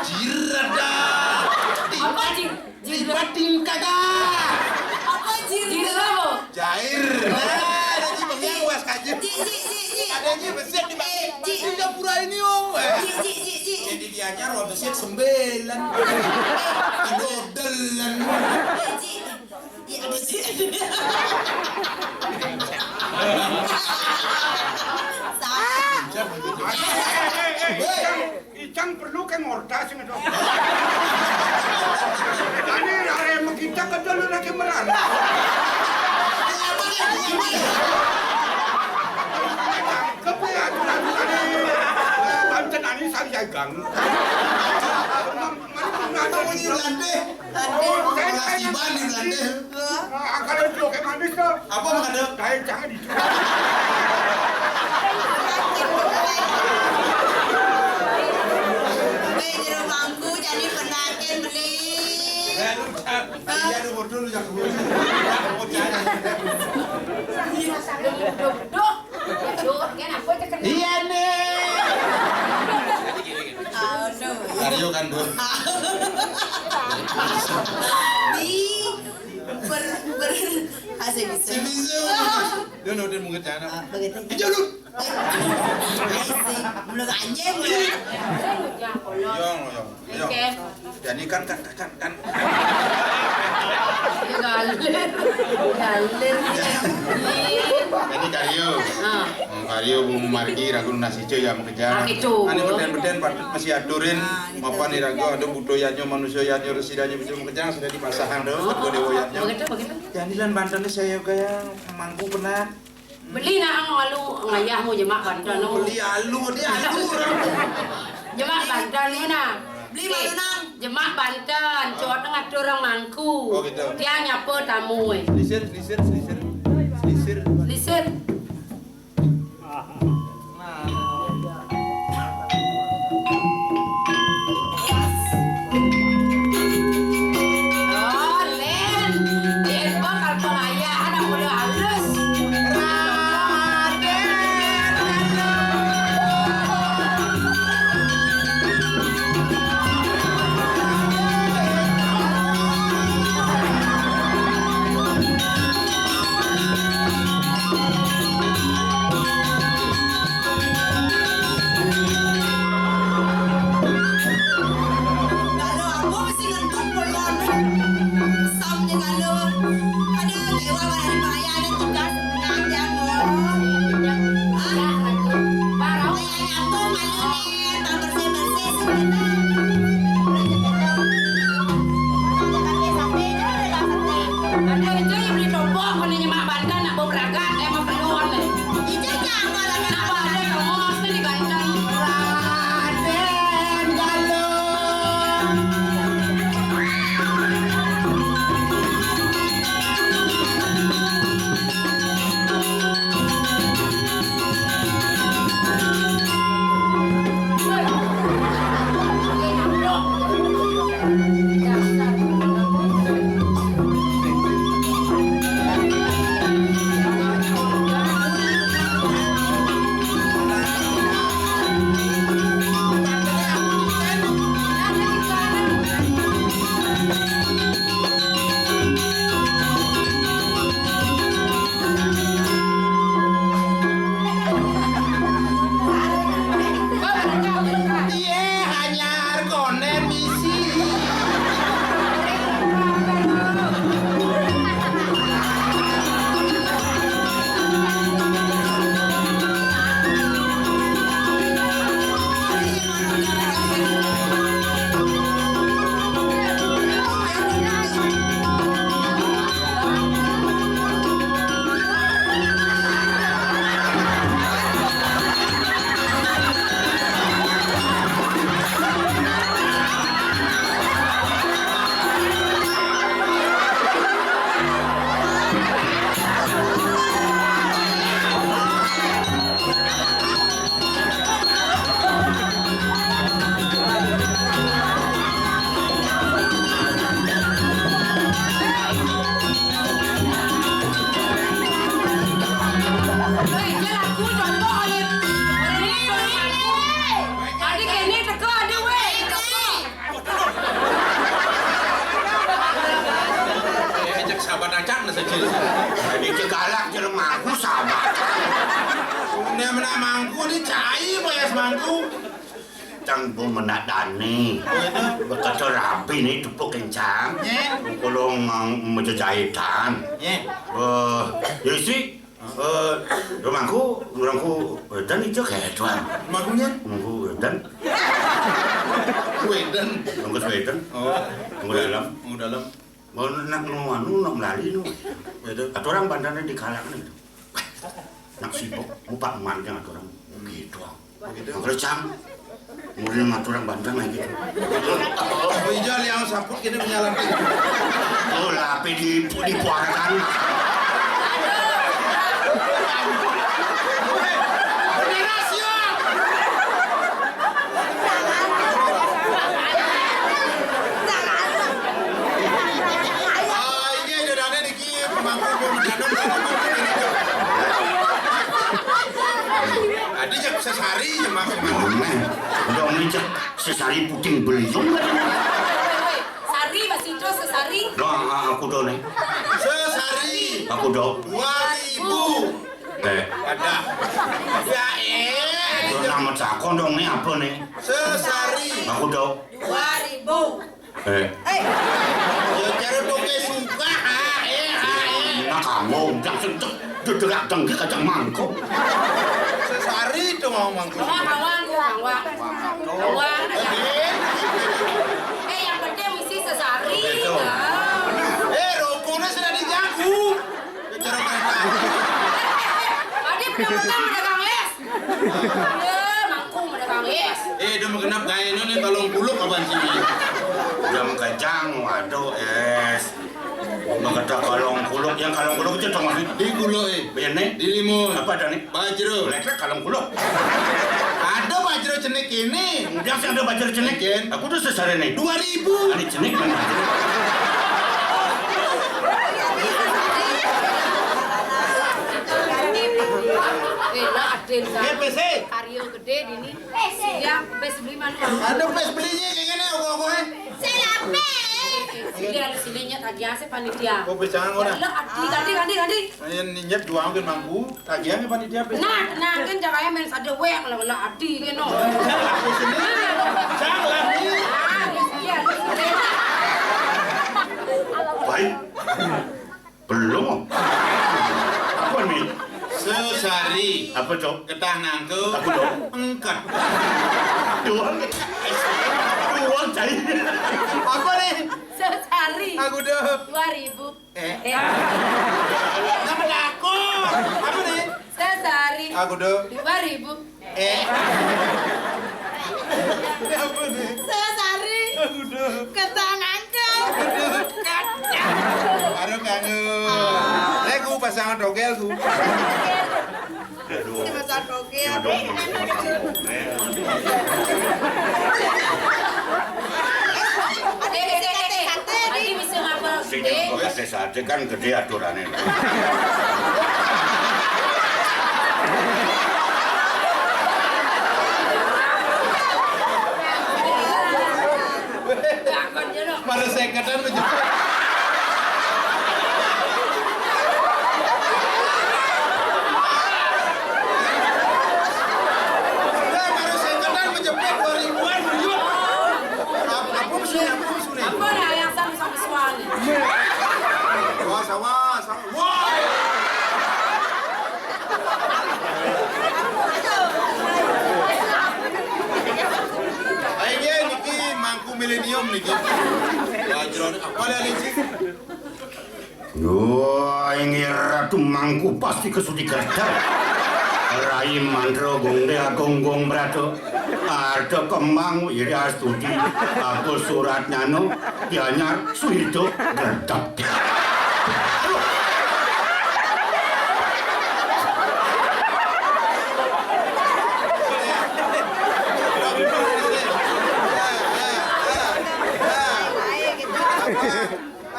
jir ada. Apa jir? Lipatin kagak? Apa jir? Jir apa? Jair. Nah, ada ji bengi was kaje. Ji, ji, ji, ji. Ada ji besi di besi. Eh, ji. Di dapur ini, oh. Ji, ji, ji, ji. Jadi diajar wah besi sembilan. Dodelan. Eh, ji. Iya, ada ji. Salah. Hei. Icang perlu ke ngorta sing dong. Tadi arek kita ke dulu lagi merana. Kepiye aturan tadi? Banten ani sang jagang. Mana pernah bunyi Belanda? Aduh. Kelas tiba di Belanda. Ah, kalau itu kayak manis tuh. Apa makan tuh? Kayak jangan itu. Weh, jero mangku jadi penakin beli. Ya, lu, ah, iya, lu bodoh, lu jangan bodoh. Duh, duh, duh, kan aku aja kena. Iya nih. Aduh. Mario kan, Bu? Di ber, ber, ah, saya bisa. Saya bisa. Dia udah mungkin sana. Ah, begitu. Ayo, lu. Eh, eh, sih, belum anjing, belum. Yong, yong, yong. Oke. Jadi kan, kan, kan, kan. Galer. Galer. Jadi Karyo. Ah. Hmm, Karyo, Bu Margi, ragu nasi cuy ya, makejang. Ah, gitu. Ane beden-beden patut masih aturin. Ah, gitu. Mapan irago, ada budo yanyo, manusia yanyo, resi yanyo, bisa makejang, sudah dipasahang, doh, oh, kedua dewa yanyo. Begitu, begitu. Jadi lan banten saya kayak mangku pernah. Beli nah, anu, alu ngayah mu jemak banten, anu. Beli alu, dia alu. Jemak banten ni nah. Beli malu nang. Jemak banten, cowok ngatur orang mangku. Oh, gitu. Dia nyapa tamu, eh. Lisir, lisir, lisir. Lisir. Lisir. Dadi galak jero mangku sabar. Né menak mangku né cai bayas mangku. Cang bu menak dané. Beketo rabi né tepuk kencang. Nggih. Kulung, eh, majejahitan. Nggih. Eh, ya isi. Eh, rumahku, rumahku wedan itu kayak tuan. Rumahku nyen? Rumahku wedan. Wedan. Rumahku wedan. Oh. Rumahku dalam. Rumahku dalam. Mau nak nu anu, nak melali nu. Wedan. Aturan bandane di kalangan itu. Nak sibuk, mupak manjang aturan. Gitu. Begitu. Kalau cang, mulai ngatur yang bandang lagi. Oh, iya, liang saput kini menyalahin. Oh, lapi di, dipuarkan. Beneran, siap. Ah, iya, iya, ada di Iya, pemangku gua menanam, menanam, menanam. Tadi jak sesari ya, Mas. Meh, udah micek sesari puting beliung. Sari masih itu sesari. Doang, ah, aku do nih. Sesari. Aku do. Dua ribu. Eh. Ada. Ya, eh. Itu nama cakon dong nih, apa nih? Sesari. Aku do. Dua ribu. Eh. Eh. Ya, cara toke suka, ah, eh, ah, eh. Nah, kamu, udah sentuh, duduk dengki kacang mangkuk. Sesari itu mau mangkuk. Kawan, kawan, kawan. Kawan, ada. Eh. Eh, yang penting mesti sesari. Begitu. Ah. Eh, rokoknya sudah dijago. Ya, cara mereka. Tadi benar-benar pedagang les. Iya, mangkung ada kang es. Eh, dia mah genap gaéno nih, kalong kuluk apaan sih? Jam kejang, waduh, es. Mengkata kalong kuluk, yang kalong kuluk itu dong, Mas. Di kuluk, eh. Iya, nih. Di limun. Apa ada nih? Bajro. Leklek kalong kuluk. Ada bajro cenik ini. Udah sih ada bajro cenik. Iya. Aku tuh sesare nih. Dua ribu. Ada cenik mana? Eh, lah, Adin, Kak. Eh, P C. Karyo gedé dini. Ya, wis beli manu. Aduh, wis beli iki ngene kok kowe. Sing ape? Sini ada sini nyet lagi asik panitia. Kok wis jangan ngono. Lo adi, ganti, ganti, ganti. Ayo nyet dua mungkin mampu. Lagi yang panitia wis. Nah, nah, kan cakaya main sade wae, kalau lo adi kene. Jangan lagi. Ah, iya, iya. Baik. Belum. Apa nih? Sesari. Apa, Cok? Ketah nangku. Aku, Cok. Engket. Dua. Dua, cai. Apa nih? Sesari. Aku, Cok. Dua ribu. Eh. Eh. Nama aku? Apa nih? Sesari. Aku, Cok. Dua ribu. Eh. Apa nih? Sesari. Aku do. Ketang angkel. Kacang. Baru kangen. Lek ku pasang togel ku. Aduh. Pasang togel. Aduh, aduh, aduh, aduh. Adi bisa ngapa? Sing nyapa kasih saja kan gedé aturané. Baru sengketan menjepit. Eh, baru sengketan menjepit dua ribuan, buyut. Ap-, apa maksudnya? Apa maksudnya? Apa nih yang sama-sama suami? Wah, sawah, sawah. Wah! Ayo, niki mangku milenium niki. Wah, jeroné apa ya, Lin, sih? Wah, inggih Ratu Mangku pasti kesudi kerja. Rai mantra gong dé agung gong brata. Arta kembang iri astuti. Aku surat nyano. Dianyar Suhito gerdap.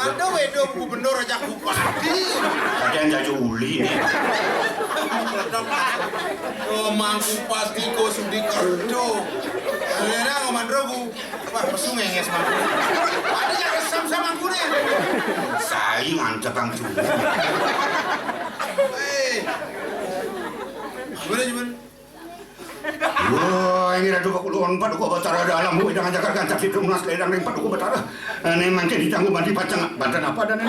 Ada wedok gubernur aja bupati. Kadang jadi uli nih. Oh, mangku pasti kau sudi kerja. Lera ngomong rogu. Wah, pesu ngenges mangku. Ada yang resam sama mangku nih. Saingan cekang cuma. Eh. Gimana, gimana? Wah, ini ratu kekulon paduka Batara dalam, wih, dengan jagat gancak itu mas ledang ring paduka Batara. Ini mangkin ditanggung mandi pacang, banten apa dan ini?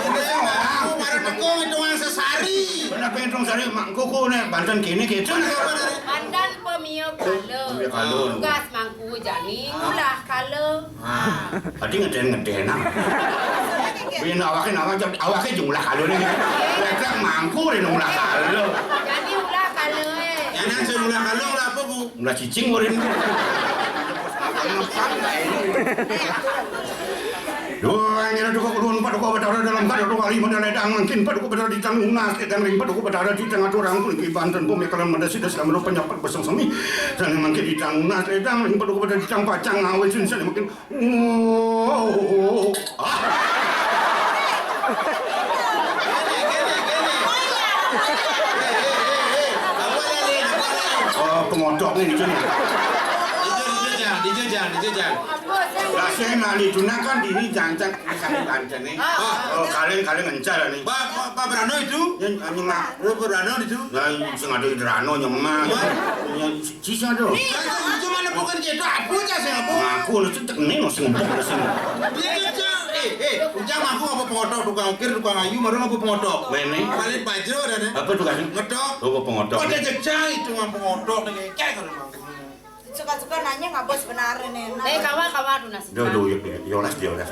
Ini mau para tekong hitungan sesari. Kenapa hitung sari? Mangkuku nih, banten kini gitu. Banten pemio kala. Pemio kala. Tugas mangku jani ulah kala. Ah, adi ngeden-ngeden ah. Bin awake nama jam awake jumlah kala nih. Ledak mangku nih ulah kala. Jani ulah kala eh. Jangan saya ulah kala, ulah apa, Bu? Ulah cicing urin. Doa ngira duka kulun paduka Batara dalam kada doa lima dan ledang mangkin paduka Batara di tanggung nas ledang ring paduka Batara di tengah orang pun kibanten pun kalan mada sida selama doa penyapat bersang sami. Sana mangkin di tanggung nas ledang ring paduka Batara di tang pacang ngawe sun sana mangkin. Oh. Ah. Oh, pengodok nih di sini. Dijajal, dijajal, dijajal. Lah sing nali tunakan dini jancan akan banten nih. Ah. Oh, kalian kalian ngencar nih. Pak, Pak, Pak Brano itu? Yang nyemak. Oh, Pak Brano itu? Nah, sing ada Idrano nyemak. Wah. Yang sisa tuh. Kan itu mana bukan gitu, apa aja sih apa? Ngaku lu cek nih masih ngempuk di sini. Dia aja, eh, eh, ujang aku apa pengotok tukang ukir, tukang ayu, baru apa pengotok? Mene. Paling baju ada nih. Apa tuh kan? Ngetok. Oh, pengotok. Pada jejak itu mah pengotok nih, kayak kalau mangku. Suka-suka nanya nggak bos benar ini. Eh, kawa kawa tuh nasi. Duh, duh, ya, ya, yolas, yolas.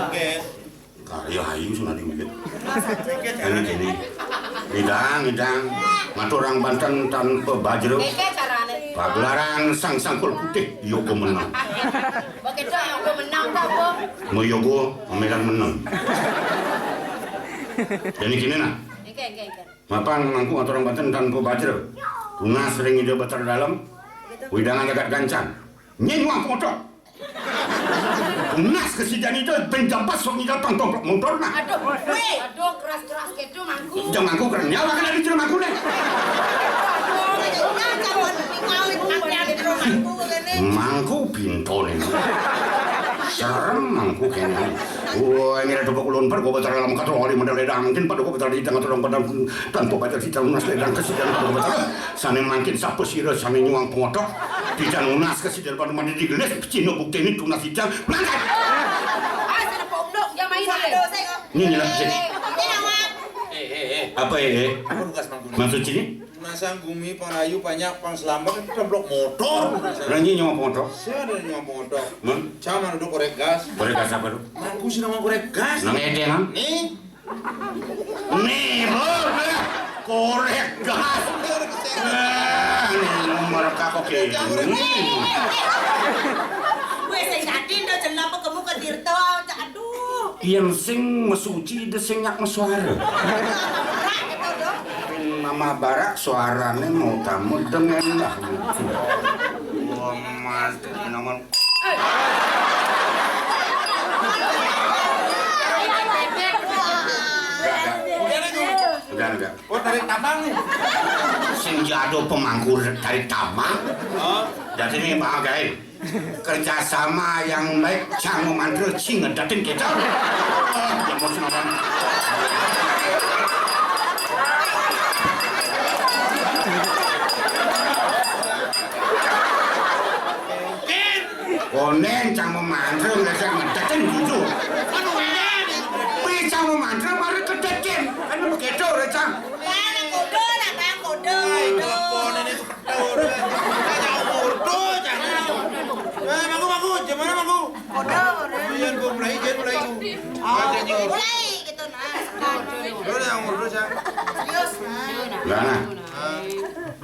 Oke. Karya ayu sing ati mikir. Ini gini. Idang, idang. Matur orang Banten tanpa bajro. Oke carane. Pagelaran sang sangkul putih yoga menang. Oke tuh yoga menang ta apa? Mau yoga, memegang menang. Jadi gini nah. Oke, oke, oke. Mapan mangku atur orang Banten tanpa bajro. Tunas ring Ida Batar Dalam. Widangan jagat gancang. Nyeng wang kotor. Tunas kesidan itu penjabat sok ngigal pang tomplok motor nah. Aduh, weh. Aduh, keras-keras gitu mangku. Jam mangku keren nyawa kan ada cerita mangku nih. Mangku pinto nih. Serem mangku kene. Wah, ini ada tepuk ulun per gua Batar Dalam katroli model ledang mungkin pada gua Batar di tengah tolong pada tanpa baca si calon nas ledang kesidan pada gua Batar. Sane mangkin sapa sira sane nyuwang pengotok? Dijan lunas kesidan pada mandi digelis pecino buktene tunas ijan. Mangkat. Ah, sing nepuk nduk, ya main ae. Ini nyelak sini. Eh, eh, eh. Apa eh, eh? Apa tugas mangkune? Maksud sini? Masang gumi pang rayu banyak pang selamat kan templok motor. Ranyi nyuwang pengotok. Saya ada nyuwang pengotok. Mang? Jangan duduk korek gas. Korek gas apa tuh? Mangku sih nama korek gas. Nang edengan? Nih. Nih, bro, bro. Korek gas. Eh, ini nomor kako kene. Wis sing dadi nduk jeneng apa kemu ke Tirta, aduh. Yen sing mesuci de sing nyak mesuara. Berak gitu, Dok. Nama barak suarane mau tamu dengan lah. Wah, mas, namun Udah, udah. Oh, tarik tambang nih. Sing jado pemangku tarik tambang. Oh. Jadi ini Pak Gai, kerjasama yang baik cang memantul sing ngedatin kita. Oh, ya mau sing ngomong. Konen cang memantul nggak sing ngedatin gitu. Konen. Wis cang memantul mari kedatin. Kan begitu, Cang. Mana kudu, lah, Bang, kudu. Ai, telepon ini kepetur. Jangan murdu, jangan. Eh, mangku, mangku, gimana mangku? Kudu, kudu. Iya, gua mulai, dia mulai. Ah, dia nyuruh. Mulai gitu, nah, sekarang. Lu udah yang murdu, Cang. Serius, nah. Lah, nah. Ah.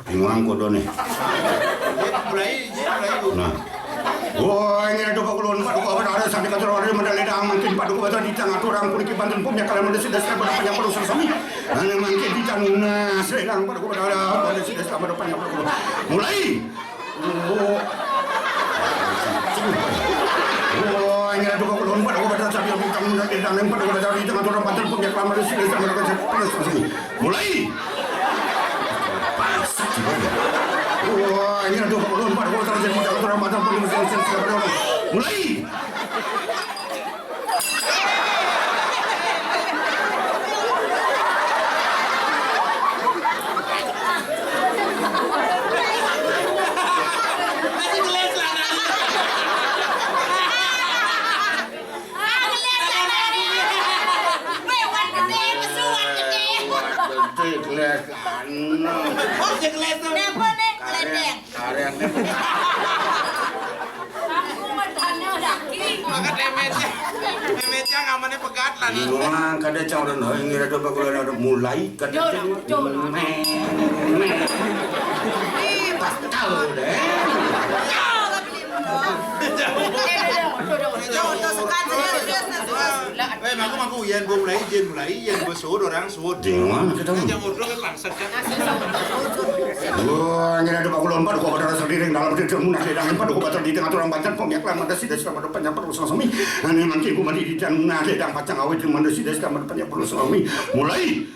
Bingung kudu nih. Dia mulai, dia mulai. Nah. Wah, ini ada pakulon, paduka apa ada sampai kantor orang mana ledang mungkin paduka apa di tengah orang pun kiban dan punya kalian mana sudah siapa apa yang perlu sami. Hanya mungkin di tengah sedang paduka apa ada mana sudah siapa apa yang perlu. Mulai. Oh. Oh, ini Mulai. Wah, ini ada dua puluh empat orang jadi kita orang mata pun. Mulai. Gede gelas lanang. Oh, sing les to. Napa nek ledeng? Karyan. Aku medane daging. Maka demet. Demetnya ngamane pegat lah nih. Wah, kada cang ora nang ngira do bakul ora mulai kada. Yo, cang. Yo, yo. Ih, pas tahu deh. Yo, tapi Eh, mangku, mangku, yen mbok mulai, yen mulai, yen mbok suud, orang suud. Di mana kita? Yang urut kan bangsat kan. Wah, ngira ada bakul lompat, kok ada rasa diri dalam diri mun nak sedang empat, kok batal di tengah orang bangsat, kok miak lama dah sida selama depannya perlu sami. Ane mangke ku mandi di dan nak sedang pacang awet di mana sida selama depannya perlu sami. Mulai.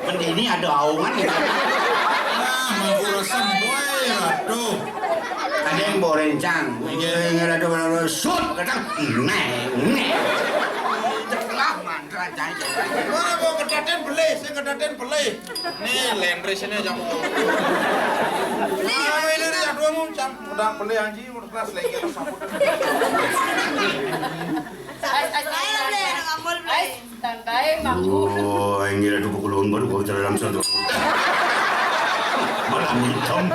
Mendini ada aungan gitu. Ah, mangku resem, boy, aduh. Ada yang bawa rencang. Iya. Yang ada, ada, ada, sut, kadang, nek, nek. Celah mantra, jangan. Mana mau kedaten beli, saya kedaten beli. Nih, lendres ini aja. Nih, ini, ini, aduh, mau cang, udah beli anjing, udah keras lagi, harus sampai. Standby, mangku. Oh, ini ada pukul baru kau dalam satu. Malam hitam.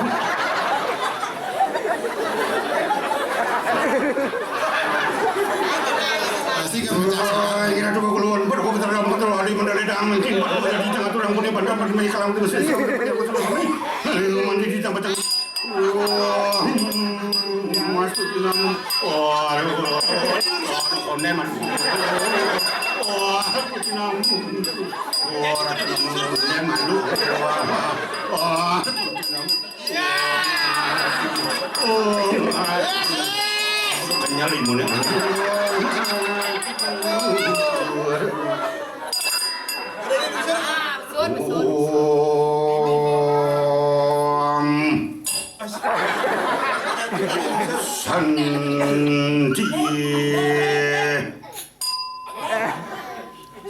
Pasti kamu cakap. Oh, ini ada pukul baru kau dalam satu hari mandali dang mungkin baru jadi tengah tulang punya pada pada main kalang di masjid. Mandi di tempat. Wah, masuk di nama. Wah, koneman. Wah, aku di nama. Wah, aku di nama. Wah, wah. Oh, kenyal imunnya. Om. Santi.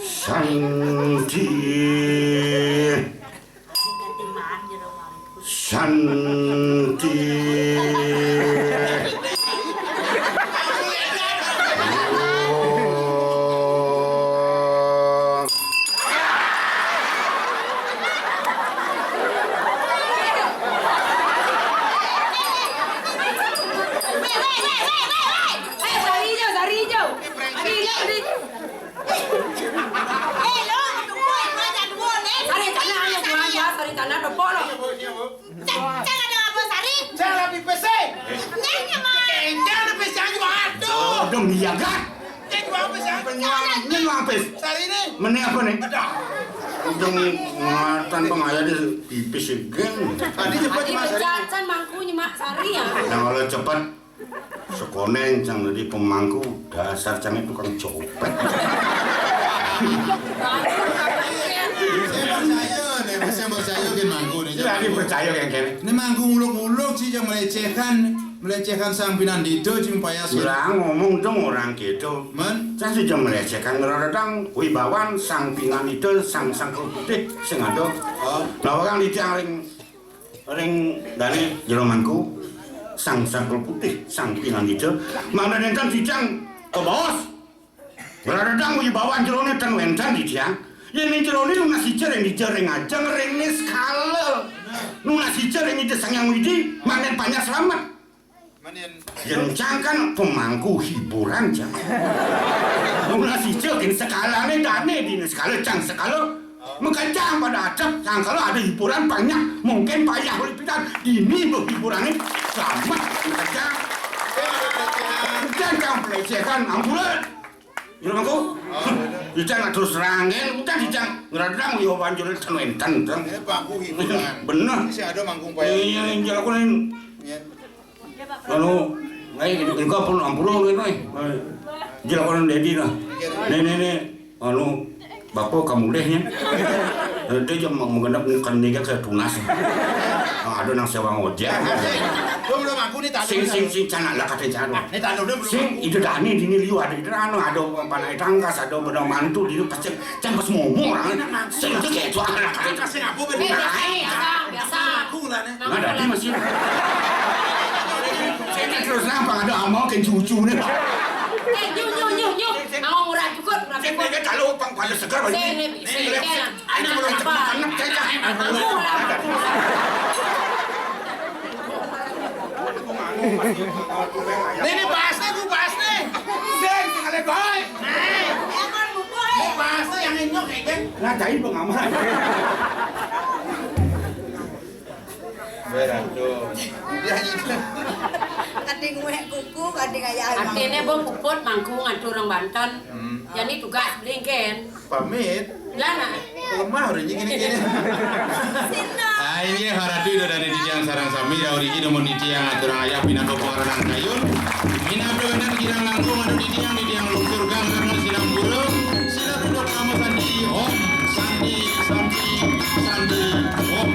Santi. Santi. Eh, sarijo, sarijo. Sarijo, sarijo. Eh, lo, tu kuat, macam dua, eh. Sari tanah, ayo, jual, jual, sari tanah, dua puluh. Cang, cang ada apa, sari? Cang ada pipis, eh. Nyanyi, Mas. Eh, cang ada pipis, cang juga ada. Dong, iya, kan? Cang juga apa, sari? Penyuang, penyuang pipis. Sari ini. Mana apa nih? Ada. Dong, matan pengaya di pipis, ya, kan? Tadi cepat, Mas, sari. Tadi pecacan mangkunya, Mak, sari, ya. Nah, kalau cepat, sekoneng cang dadi pemangku, dasar cang tukang copet. Saya percaya nih, saya percaya gini mangku nih. Saya lagi percaya yang kene. Ini mangku nguluk-nguluk sih yang melecehkan, melecehkan sang pinandito sih upaya sih. Bilang ngomong dong orang gitu. Men? Cang sih jangan melecehkan orang datang wibawan sang pinandito sang sang putih sing ada. Oh. Nah, orang di tiang ring Ring dane jero mangku, Sang Sangkul Putih, sang pinangida, mangda nénten titiang kabaos. Ngradedang wibawan jeroné ten wénten titiang. Yén ing jeroné nunas ica ring dija ring ajeng ring niskala. Nunas ica ring Ida Sang Hyang Widhi, mangdén panjak slamet. Yén cang kan pemangku hiburan, cang. Nunas ica kén sekalané dané di niskala, cang sekala. Makejang pada adep, sangkala ada hiburan banyak, mungkin payah uli pidan. Dini bé hiburané slamet, makejang. Ujan cang pelecehan, ampura. Jero mangku? Ujan terus terang, kan? Ujan dijang ngradang yo banjur ten wénten, ten. Ini pangku hiburan. Bener. Sing ada mangkung payah. Iya, iya, aku nih. Iya. Anu, ngai, engko pun ampura ngene, eh. Jelakonan Dedi nah. Né, né, né, anu, bapa kamulih nya. Eh, dia jam menggenep kan niga ke tunas. Ah, ada nang sewa ngojek. Belum, belum aku nih, tadi. Sing, sing, sing, canak lah kata canak. Ini tadi udah belum. Sing, itu dani dini liu ada, itu anu, ada panai tangkas, ada benda mantu, dini pasti Cang pas ngomong orang, sing itu kayak itu anak. Cang kasih ngaku ben. Eh, biasa, biasa, biasa. Aku lah nih. Nah, dadi masih. Saya terus nampak ada amal ke cucu nih. Eh, nyu, nyu, nyu, nyu. Mau murah cukup, murah cukup. Saya kalau pang pada segar aja. Sini, sini, sini. Ayo, kalau cepat anak saya cang. Aku lah. Ini bahasnya, gue bahasnya. Sing, sekali baik. Nah, bahasa yang enyok, ya, kan? Nah, jadi pengamat. Beratuh. Kading wék kuku, kading ayah. Artiné, Bu, puput mangku ngatur orang Banten. Hmm. Jadi tugas beli, kan? Pamit. Lah, nah. Lemah udah gini-gini. Sinta. Ah, inggih, harati udah dari titiang sareng sami, rawuh niki dumun titiang aturang ayah pinaka pangaranan kayun. Minab wénten kirang langkung anu titiang, titiang lungsur gang karena silang pura. Sila puput nama sandi, Om Sandi, Sandi, Sandi, Om.